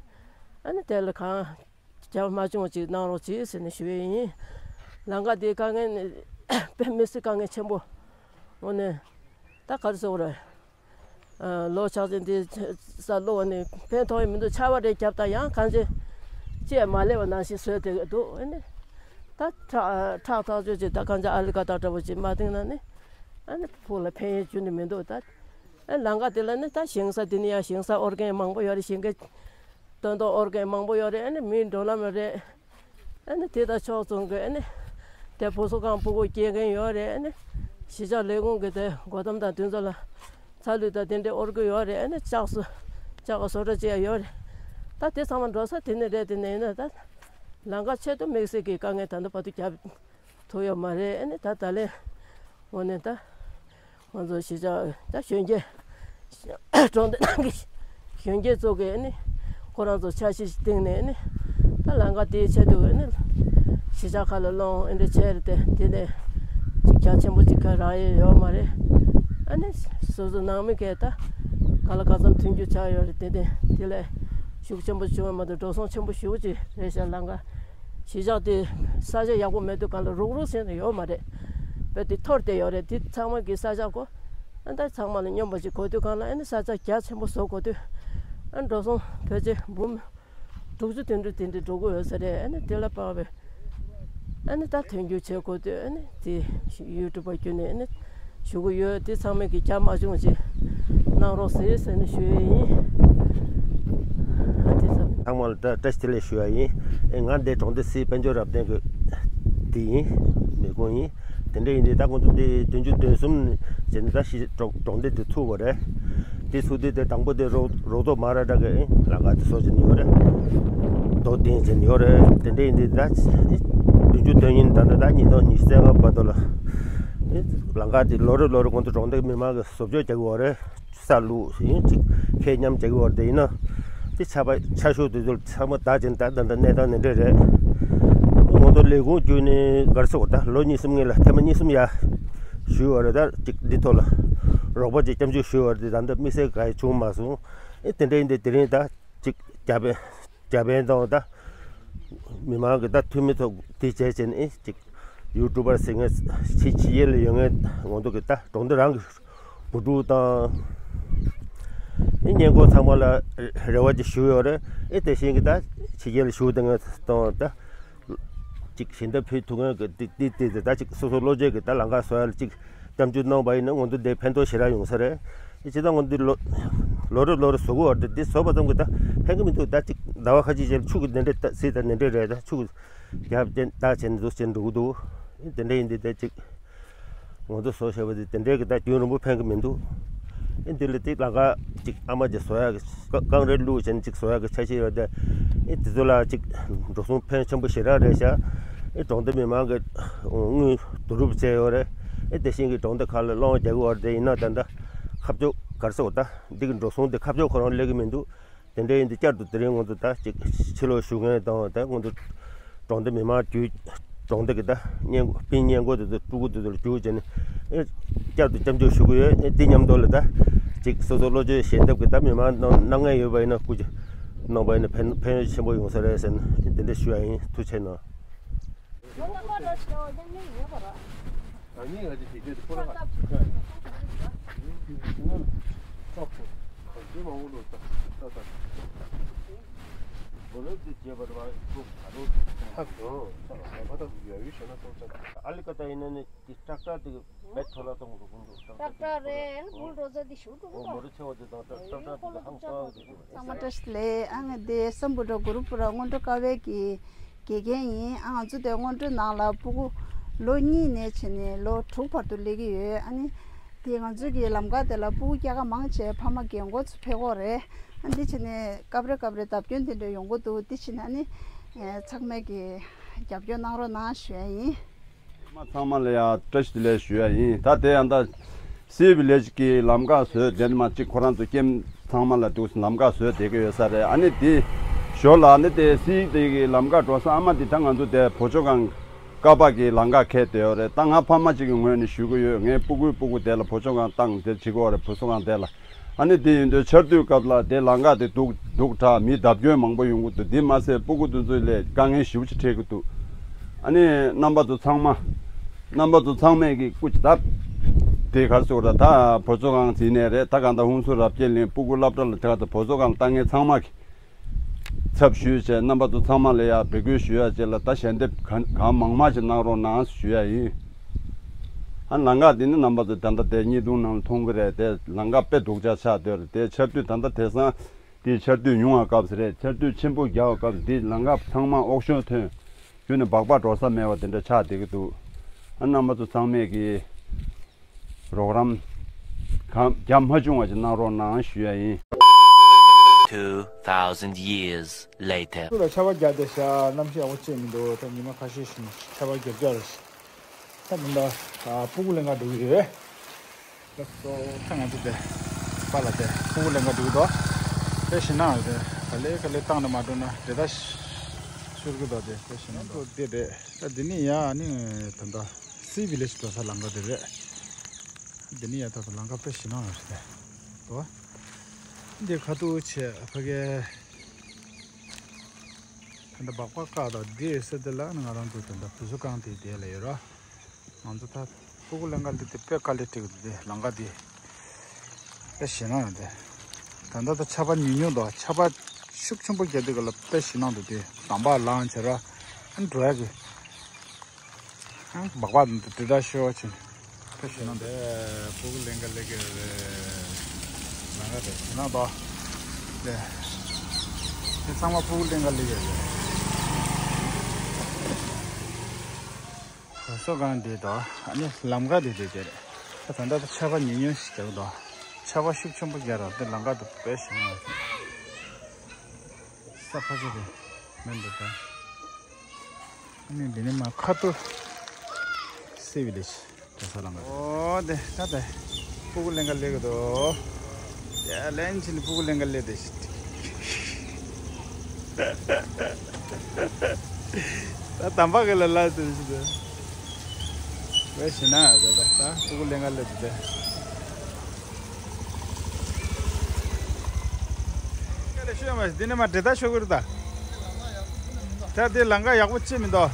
ཨ་ནི་དེ་ལ་གང་རྒྱབ་མ་བྱུང་ཅིག་གནང་རོགས་གྱིས་ཟེར་ནས་ཞུ་ཡས་ཡིན། ལམ་ཁ་དེའི་དཀའ་ངལ་ནི་དཔེ་མི་སྲིད་དཀའ་ངལ་ཆེན་པོ་འོ་ནས་ད་ག་རེ་ཟེར་དགོས་རེད། ལོ་ཆགས་ཅན་དེ་ས་སློག་ནས་ཕན་ཐོགས་ཡི་མི་འདུག་ཆར་པ་རེ་བརྒྱབ་དང་ཡང་གང་ཅི་ཅི་ཡང་མ་སླེབས་པ་ནང་བཞིན་བཟོས་དེ་འདུག་ཨ་ནི་ད་ཁྲག་ཁྲག་ཐག་ཆོད་ཅིག་ད་གང་ཅི་ཨ་ལི་ཀ་དང་འདྲ་པོ་ཅིག་མ་བཏིང་ན་ནི་ཨ་ནི་ཕུགས་ལ་ཕན་ཡོན་ཅི་ནི་མི་འདུག་ད་ཨ་ལམ་ཁ་དེ་ལ་ནི་ད་ཞིང་ས་དེ་ནི་ཡང་ཞིང་ས་ཨོར་གན་མང་པོ་ཡོད་རེད། ཞིང་ཁའི་སྟོན་ཐོག་ཨོར་གན་མང་པོ་ཡོད་རེད། ཨ་ནི་མིའི་འགྲོ་ལམ་རེད། ཨ་ནི་དེ་དང་ཕྱོགས་མཚུངས་ཀྱི་ཨ་ནི་དེ་བུ་གསོ་ཁང་སྤུ་གུ་སྐྱེལ་མཁན་ཡོད་རེད། ཨ་ནི་གཞིས་ཆགས་ལས་ཁུངས་ཀྱི་དེ་སྒོ་འདོན་དང་དེ་ཚོ་ལ་ཚ་ལུད་དང་དེ་འདྲའི་དབོར་གི་ཡོད་རེད། ཨ་ནི་ལྕགས་སུ་ལྕགས་ཀྱི་བཟོ་གྲྭ་བཅས་ཡོད་རེད། ད་དེ་ཚང་མ་འགྲོ་ས་དེ་ནི་རེད། དེ་ནས་ཡིན་ན་ད་ལམ་ཁ་ཆེད་དུ་དམིགས་བསལ་གྱི་དཀའ་ངལ་ད་ལྟ་བར་དུ་བརྒྱབ་ཐུབ་ཡོད་མ་རེད། ཨ་ནི་ད་ད་ལན་དངོས་གནས་ད། ང་ཚོ་གཞིས་ཆགས་ད་གཞོན་སྐྱེས་གྲོང་སྡེ་ནང་གི་གཞོན་སྐྱེས་ཚོ་གིས་ནི་ཁོ་རང་ཚོ་འཆར་གཞི་ཞིག་བཏིང་ནས་ནི་ད་ལམ་ཁ་དེའི་ཆེད་དུ་ནི་གཞིས་ཆགས་ཁག་ལ་སློང་ཨེ་འདྲ་བྱས་རེད་དེ། དེ་ནས་ཅིག་རྒྱ་ཆེན་པོ་ཅིག་ག་རག་ཡས་ཡོད་མ་རེད། ཨ་ནི་སོ་སོ་ནང་མི་གས་ད་ག་ལ་ག་ཙམ་མཐུན་འགྱུར་ཆགས་ཡོད་རེད། དེ་ནས་དེ་ལས་ཤུགས་ཆེན་པོ་བྱུང་བ་མ་གཏོགས་འགྲོ་སོང་ཆེན་པོ་ཞེ་པོ་ཅིག་རེད་ཤག་ལམ་ཁ་གཞིས་ཆགས་དེ་ས་ཆ་ཡག་པོ་མེད་དུས་གང་ལ་རུག་རུག་ཟེར་ནས་ཡོད་མ་རེད། བོད་དེ་འཐོར་བསྡད་ཡོད་རེད། དེ་ཚང་མ་གི་ས་ཆ་གོ་ཨ་ད་ཚང་མ་ལ་སྙོམས་པ་ཅིག་དགོས་དུས་གང་ལ་ཨ་ནི་ས་ཆ་རྒྱ་ཆེན་པོ་བཟོ་དགོས་དུས་ཨ་འགྲོ་སོང་བོད་ཆས་འབུམ་དྲུག་ཅུ་དོན་དྲུག་དེ་འདྲ་འགྲོ་གི་ཡོད་ས་རེད། ཨ་ནི་དེ་ལ་དཔག་པའི་ཨ་ནི་ད་དོན་འགྱུར་བྱེད་དགོས་དུས་ཨ་ནི་དེ་ཡུ་ཊུབ་པར་བརྒྱུད་ནས་ཨ་ནི་ཞུ་གི་ཡོད། དེ་ཚང་མས་ཀྱི་རྒྱ་མ་ཆུང་ཅིག་གནང་རོགས་ཟེར་ཟེར་ནས་ཞུ་ཡས་ཡིན། ཨ་དེ་ཙམ། ཚང་མ་ལ་བཀྲ་བཀྲ་ཤིས་བདེ་ལེགས་ཞུ་ཡ་ཡིན། ཨེ་ང་འདི་གྲོང་སྡེ་སྲིད་དཔལ་འབྱོར་རབ་བརྟན་གྱི་དེ་ཡིན། མི་ཁོང་ཡིན། དེ་འདྲ་ཡིན་དུས་ད་ཁོང་ཚོ་འདི་བདུན་ཅུ་དོན་གསུམ་བྱས་ནས་ད་ཤི་གྲོང་གྲོང་སྡེ་འདི་ཚུགས་པ་རེད། དེ་ཚུགས་དུས་དེ་དང་པོ་དེ་རོགས་རོགས་ཐོག་མ་ར་འདྲ་གི་ལམ་ཁ་དེ་བཟོ་བྱས་ནས་ཡོད་རེད། རྡོ་འདིང་བྱས་ནས་ཡོད་རེད། དེ་འདྲ་ཡིན་དུས་ད་བདུན་ཅུ་དོན་གཉིས་ད་ལྟ་ད་ཉིས་སྟོང་ཉི་ཤུ་རྩ་ལྔ་བར་དུ་ལ་ལམ་ཁ་དེ་ལོ་རེ་ལོ་རེ་ཁོང་ཚོ་གྲོང་སྡེ་མི་མང་གིས་བཟོ་བཅོས་རྒྱག་གི་ཡོད་རེད། ས་བླུགས་ཡིན་ཅིག་ཁེ་མཉམ་བྱེད་ཀྱི་བར་དེ་ཡིན་ན། དེ་ཆར་པ་ཆར་ཤུགས་དེ་ཚོ་ཚང་མ་དག་ཅིང་ད་ད་ད་གནས་སྟངས་ནི་འདྲ་རེད། ངོ་ཐོག་ལས་ཁུངས་བརྒྱུད་ནས་ག་རེ་ཟེར་དགོས་ད་ལོ་གཉིས་གསུམ་སྔོན་ལ་ཐེངས་མ་གཉིས་གསུམ་ཡ་ཞུས་པ་རེད། ད་ཅིག་འདི་ཐོག་ལ་རོགས་པ་ཅིག་སྐྱབས་འཇུག་ཞུས་པ་རེད། དེ་ད་ལྟ་དམིགས་བསལ་ག་ཡེ་བྱུང་མ་སོང་། ཨེ་དེ་འདྲ་ཡིན་དེ་དེ་རིང་ད་ཅིག་རྒྱ་བལ་རྒྱ་བལ་དང་ད་མི་མང་གི་ད་འཐུས་མི་ཚོ་དེ་བྱས་བྱས་ནས་ཨེ་ཅིག་ཡུ་ཊུབ་པར་ཟེར་མཁན་ཕྱི་ཕྱི་རྒྱལ་ལ་ཡོད་མཁན་ང་ཚོ་གི་ད་གྲོང་སྡེ་རང་གི་བུ་ཕྲུག་དང་ཨེ་ཉེ་འཁོར་ཚང་མ་ལ་རེ་བ་ཅིག་ཞུ་ཡོད་རེད། ཨེ་དེ་བཞིན་གི་ད་ཕྱི་རྒྱལ་ལ་བཞུགས་བསྡད་མཁན་དང་ད་ཅིག་ཞལ་འདེབས་ཕུལ་ཐུབ་མཁན་གི་དེ་དེ་དེ་ད་ཅིག་སོ་སོ་བློ་འབྱེད་གི་ད་ལམ་ཁ་བཟོ་ཡ་ལ་ཅིག་སྐྱབས་འཇུག་གནང་བ་ཡིན་ན་ང་ཚོ་འདི་ཕན་ཐོགས་ཞེ་དྲག་ཡོང་ས་རེད། ཨེ་ཇི་ལྟར་ང་ཚོ་འདི་ལོ་ལོ་རེ་ལོ་རེ་བཟོ་གི་ཡོད་རེད། འདི་བཟོ་བ་ཙམ་གི་ད་ཕན་གི་མི་འདུག་ད་ཅིག་ཟླ་བ་ཁ་ཅིག་རྗེས་ལ་ཆུ་གི་དེ་འདྲས་ད་སྲིད་ད་དེ་འདྲས་རེད། ད་ཆུ་གི་རྒྱབ་ཅན་ད་བྱས་ནས་འདུག་ཅན་འགྲོ་གི་འདུག་དེ་འདྲས་ཡིན་དུས་ད་ཅིག་ང་ཚོ་བཟོ་བྱས་པ་དེ་དེ་འདྲས་གི་ད་རྒྱུན་རིང་པོ་ཕན་གི་མི་འདུག་ཨེ་འདི་ལ་ཏིག་ལམ་ཁ་ཅིག་ཨ་མ་ཅིག་བཟོ་ཡག་གི་རྐང་རེ་བླུགས་བྱས་ནས་ཅིག་བཟོ་ཡག་གི་འཆར་གཞི་ཡོད་དེ། ཨེ་དེ་ཚོ་ལ་ཅིག་འགྲོ་སོང་ཕོན་ཆེན་པོ་ཞེ་དྲག་རེད་ཤག་ཨེ་གྲོང་སྡེ་མི་མང་གི་དངུལ་བསྡུ་རུབ་བྱས་ཡོད་རེད། ཨེ་དེ་བཞིན་གྱི་གྲོང་སྡེ་ཁག་ལ་སློང་རྒྱག་གི་ཡོད་རེད། དེ་ཡིན་ན་ད་ལྟ་ཁ་ཕྱོགས་ག་རེ་ཟེར་དགོས་ད་འདི་གི་འགྲོ་སོང་དེ་ཁ་ཕྱོགས་ཁོ་རང་སླེབས་གི་མི་འདུག་དེ་འདྲ་ཡིན་དུས་བསྐྱར་དུ་དེ་རིང་ང་ཚོ་ད་ཅིག་ཕྱི་ལོགས་བཞུགས་མཁན་དང་ད་ང་ཚོ་གྲོང་སྡེ་མི་མང་བརྒྱུད་གྲོང་སྡེ་གི་ད་སྙན་སྤིན་སྙན་སྐོར་དེ་ཚོ་སྤྲུལ་སྐུ་དེ་ཚོ་ལ་བརྒྱུད་བྱས་ནས་ཨེ་བསྐྱར་དུ་སྐྱབས་འཇུག་ཞུ་གི་ཡོད། ཨེ་དེ་མཉམ་དུ་ལ་ད་ཅིག་སོ་སོ་བློ་ཆོས་ཞལ་འདེབས་ཀྱི་ད་མི་མང་གནང་གནང་མཁན་ཡོད་པ་ཡིན་ན་སྐུ་མཁྱེན་གནང་པ་ཡིན་ན་ཕན་ཕན་ཡོན་ཆེན་པོ་ཡོང་ས་རེད་ཟེར་ནས་དེ་འདྲ་ཞུ་ཡ་ཡིན། ཐུགས་རྗེ་གནང་། ཨ་ལི་ཀ་ཏ་ཡིན་ན་ནི་ཀི་ཊྲག་ཊར་དེ་བེད་ཐོ་ལ་གཏོང་དགོས་འདུག་ཊྲག་ཊར་དེ་བེད་ཐོ་ལ་གཏོང་དགོས་འདུག་ཊྲག་ཊར་རེད། བུལ་ཌོ་ཛར་དེ་ཞུ་འགྲོ་གི་འདུག་ཊྲག་ཊར་དེ་ཧང་སང་གི་འདུག་ཚང་མ་བཀྲ་ཤིས་བདེ་ལེགས། ཨ་ང་འདི་སམ་བྷོ་ཊ་གུ་རུ་པུ་ར་སྔོན་འགྲོ་ཀ་བའི་གི་དགེ་རྒན་ཡིན། ཨ་ང་ཚོ་དེ་སྔོན་འགྲོའི་ནང་ལ་སྤུ་གུ་ལོ་གཉིས་ནས་བྱས་ནས་ལོ་དྲུག་བར་དུ་སླེབས་ཀྱི་ཡོད། ཨ་ནི་དེ་ང་ཚོའི་གི་ལམ་ཁ་དེ་ལ་སྤུ་གུ་སྐྱེལ་ག་མང་ཆེ་ཕ་མ་རྒན་འཁོགས་ཚོ་ཕེབས་ཀྱི་ཡོད་རེད། ཨ་འདི་བྱས་ནས་སྐབས་རེ་སྐབས་རེ་བརྡབ་སྐྱོན་དེ་འདྲ་ཡོང་གི་འདུག་འདི་བྱས་ནས་ཨ་ནི་ཚང་མས་གི་རྒྱབ་སྐྱོར་གནང་རོགས་གནང་ཞུ་ཡ་ཡིན། མ་ཚང་མ་ལ་ཡང་བཀྲ་ཤིས་བདེ་ལེགས་ཞུ་ཡ་ཡིན། ད་དེ་ཡང་ད་སི་བི་ལེ་ཇི་གི་ལམ་ཁ་བཟོས་དེ་མ་གཅིག་ཁོ་རང་ཚོ་ཀེམ་ཚང་མ་ལ་འདུག་ལམ་ཁ་བཟོས་བསྡད་ཀྱི་ཡོད་ས་རེད། ཨ་ནི་དེ་ཞོར་ལ་ཨ་ནི་དེ་སི་དེ་གི་ལམ་ཁ་འགྲོ་ས་ཨ་མ་དེ་ད་ང་ཚོ་དེ་བོད་ཆོས་སྒང་ཀ་པ་གི་ལམ་ཁ་འཁེལ་བསྡད་ཡོད་རེད། ད་ང་ཕ་མ་གཅིག་གི་ངོས་ནས་ཞུ་གི་ཡོད། ངའི་སྤུ་གུའི་སྤུ་གུ་དེ་ལ་བོད་ཆོས་སྒང་བཏང་དེ་བྱེད་ཀྱི་ཡོད་རེད། བུ་གསོ་ཁང་དེ་ལ། ཨ་ནི་དེ་ཡིན་དུས་ཆར་དུས་སྐབས་ལ་དེ་ལམ་ཁ་དེ་སྡུག་སྡུག་དྲགས་མི་བརྡབ་སྐྱོན་མང་པོ་ཡོང་གི་འདུག་དེ་མ་ཟད་སྤུ་གུ་དེ་ཚོ་ལ་དཀའ་ངལ་ཞེ་པོ་ཅིག་འཕྲད་ཀྱི་འདུག་ཨ་ནི་རྣམ་པ་ཚོ་ཚང་མ་རྣམ་པ་ཚོ་ཚང་མས་ཀྱི་སྐུ་ཅི་ལྟར་དེ་གར་སོང་ར་ད་བོད་ཚོ་གང་དེ་ནས་རེད། ད་གང་ལྟར་ཧུན་སུར་རབ་རྒྱས་གླིང་སྤུ་གུ་སློབ་གྲྭ་ལ་དེ་ག་ད་བོད་ཚོ་གང་ལྟ་ངན་ཚང་མ་གི་ཚབ་ཞུས་བྱས་རྣམ་པ་ཚོ་ཚང་མ་ལ་ཡ་འབོད་སྐུལ་ཞུ་ཡ་བཅས་ལ་ད་ཞལ་འདེབས་གང་གང་མང་མང་ཞིག་གནང་རོགས་གནང་ཞུ་ཡ་ཡིན། ཨ་ལམ་ཁ་འདི་ནི་རྣམ་པ་ཚོ་ད་ལྟ་དེ་བརྙན་ཐུང་ནང་ལ་མཐོང་གི་རེད། དེ་ལམ་ཁ་དཔེ་སྡུག་ཅག་ཆགས་བསྡད་རེད། དེ་ཆར་དུས་ད་ལྟ་དེང་སང་དེ་ཆར་དུས་ཉུང་བ་སྐབས་སུ་རེད། ཆར་དུས་ཆེན་པོ་རྒྱག་པ་སྐབས་སུ་དེ་ལམ་ཁ་ཚང་མ་ཨོག་ཞོན་ཐོན་རྒྱུ་ནི་སྦག་སྦག་འགྲོ་ས་མེད་པ་དེ་འདྲ་ཆགས་བསྡད་ཀྱི་འདུག་ཨ་རྣམ་པ་ཚོ་ཚང་མས་ཀྱི་རོགས་རམ་གང་རྒྱ་མ་བྱུང་བ་ཞིག་གནང་རོགས་གནང་ཞུ་ཡ་ཡིན། Two thousand years later. ཚུར་ལ་ཆར་པ་བརྒྱབ་བསྡད་ཤག་གནམ་གཤིས་ཡག་པོ་ཅིག་མི་འདུག་ད་ཉི་མ་ཁ་ཤས་ཤིག་ཆར་པ་རྒྱབ་རྒྱབ་རེད། ད་ད་ལྟ་སྤུ་གུ་ལེན་ག་འགྲོ་གི་རེད། ད་ང་ཚོ་དེ་པཱ་ལགས་དེ་སྤུ་གུ་ལེན་ག་འགྲོ་གི་འདུག་དཔེ་ཞེད་སྣང་རེད། དེ་ག་ལེ་ག་ལེ་བཏང་ནས་མ་འགྲོ་ན་དེ་ད་ཤོར་གི་འདུག་དེ་དཔེ་ཞེད་སྣང་འདུག་དེ་རེད། ད་འདི་ནས་ཡ་ཨ་ནི་ད་ལྟ་སི་བི་ལེ་ཇི་འགྲོ་ས་ལམ་ཁ་དེ་རེད། འདི་ནས་ཡ་ད་ལྟ་ལམ་ཁ་དཔེ་ཞེད་སྣང་རེད་དེ། འོ། འདི་ཁ་ཐུག་བྱས་ཕ་གི། ད་ལྟ་སྦག་སྦག་བཀག་དང་འདི་ཟེར་དེ་ལ་ང་རང་ཚོ་ད་ལྟ་བུ་གསོ་ཁང་དེ་དེ་ལ་ཡོད་ར། ང་ཚོ་ད་སྤུ་གུ་ལེན་ག་སླེབས་དེ་དཔེ་དཀའ་ལས་འཕྲད་ཀྱི་འདུག་དེ་ལམ་ཁ་དེ་དཔེ་ཞེད་སྣང་ཡོད་དེ། ད་ལྟ་ད་ཆར་པ་ཉུང་ཉུང་འདུག་ཆར་པ་ཤུགས་ཆེན་པོ་རྒྱག་དུས་ག་ལ་དཔེ་ཞེད་སྣང་འདུག་དེ་འདམ་བག་ལངས་བྱས་ར་ཨ་འགྲོ་ཡ་གི་སྦག་སྦག་འདི་འདྲ་ཤོར་བ་ཕྱིན། ཕེབས་ཤིག་གནང་དེ། སྤུ་གུ་ལེན་ག་སླེབས་ཀྱི་རེད། ལམ་ཁ་དེ་ཕྱིན་ན་དོ། དེ། དེ་ཚང་མ་སྤུ་གུ་ལེན་ག་སླེབས་ཀྱི་རེད། ག་སོ་གང་དེ་དོ། ཨ་ནི་ལམ་ཁ་དེ་དེ་དེ་རེད། ད་ད་ལྟ་ཆར་པ་ཉུང་ཉུང་ཞིག་རྒྱག་དོ། ཆར་པ་ཤུགས་ཆེན་པོ་རྒྱག་རོགས་དེ་ལམ་ཁ་དེ་དཔེ་ཞིག་ན། ས་ཁ་ཆེ་རེད། མེད་འདུག་ད། ཨ་ནི་འདི་ནི་མ་ཁ་ཐུག་སི་བི་ལེ་ཇི་འགྲོ་ས་ལམ་ཁ་རེད། ཨོ་དེ་ད་དེ་སྤུ་གུ་ལེན་ག་སླེབས་ཀྱི་འདུག་ཡ་ལན་ཕྱིན་སྤུ་གུ་ལེན་ག་སླེབས་དེ་ཤི། ད་དམ་པ་གི་ལ་ལ་དེ་ཤི་དེ། བས་ཤི་ན་ད་ད་ད་སྤུ་གུ་ལེན་ག་སླེབས་དེ་དེ། ཁ་ལེ་ཤོད་མ་འདི་ནས་མ་འདྲེ་ད་ཤོད་གི་རེད་ད། ད་དེ་ལམ་ཁ་ཡག་པོ་ཅིག་མི་འདུག་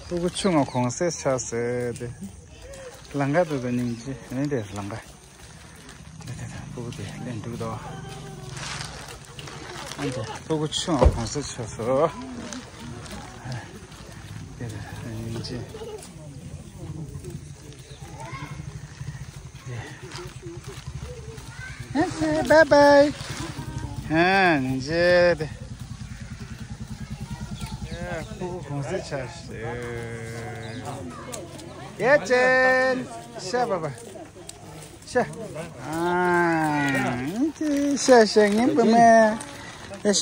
སྤུ་གུ་ཆུང་ང་གོང་སེ་ཆགས་སེ་དེ། ལམ་ཁ་དེ་དང་སྙིང་རྗེ་ཨེ་དེ་ལམ་ཁ། དེ་དེ་དེ་སྤུ་གུ་དེ་ལེན་འདུག་དོ། ཨ་དེ་སྤུ་གུ་ཆུང་ང་གོང་སེ་ཆགས་སོ། དེ་དེ་སྙིང་རྗེ། Bye bye. ཧན་ཇེ་དེ། ཕྲུ་གུ་གོང་ཚད་ཆགས་ཤིག་ཡ་ཅན། ཤ་བ་བ། ཤ། ཨ། ཤ་ཤ་ངན་པ་མེ། ཡ་ཤ།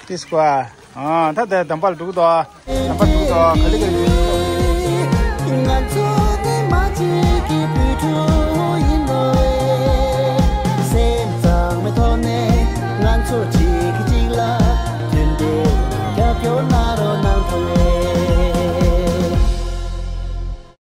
ཏིས་ཀོ་ཨ། ཨ་ད་ད་དམ་པ་ལ་འགྲོ་གི་འདུག་དམ་པ་འགྲོ་གི་འདུག་ག་ལེ་ག་ལེ་ཡོད། ང་ཚོ་ནི་མ་གཅིག་གི་བུ་ཕྲུག་ཡིན་ནོ། སེམས་གཙང་མའི་ཐོག་ནས། གཙོ་གཅིག་གཅིག་ལ་མཐུན་སྒྲིལ་རྒྱབ་སྐྱོར་གནང་རོགས་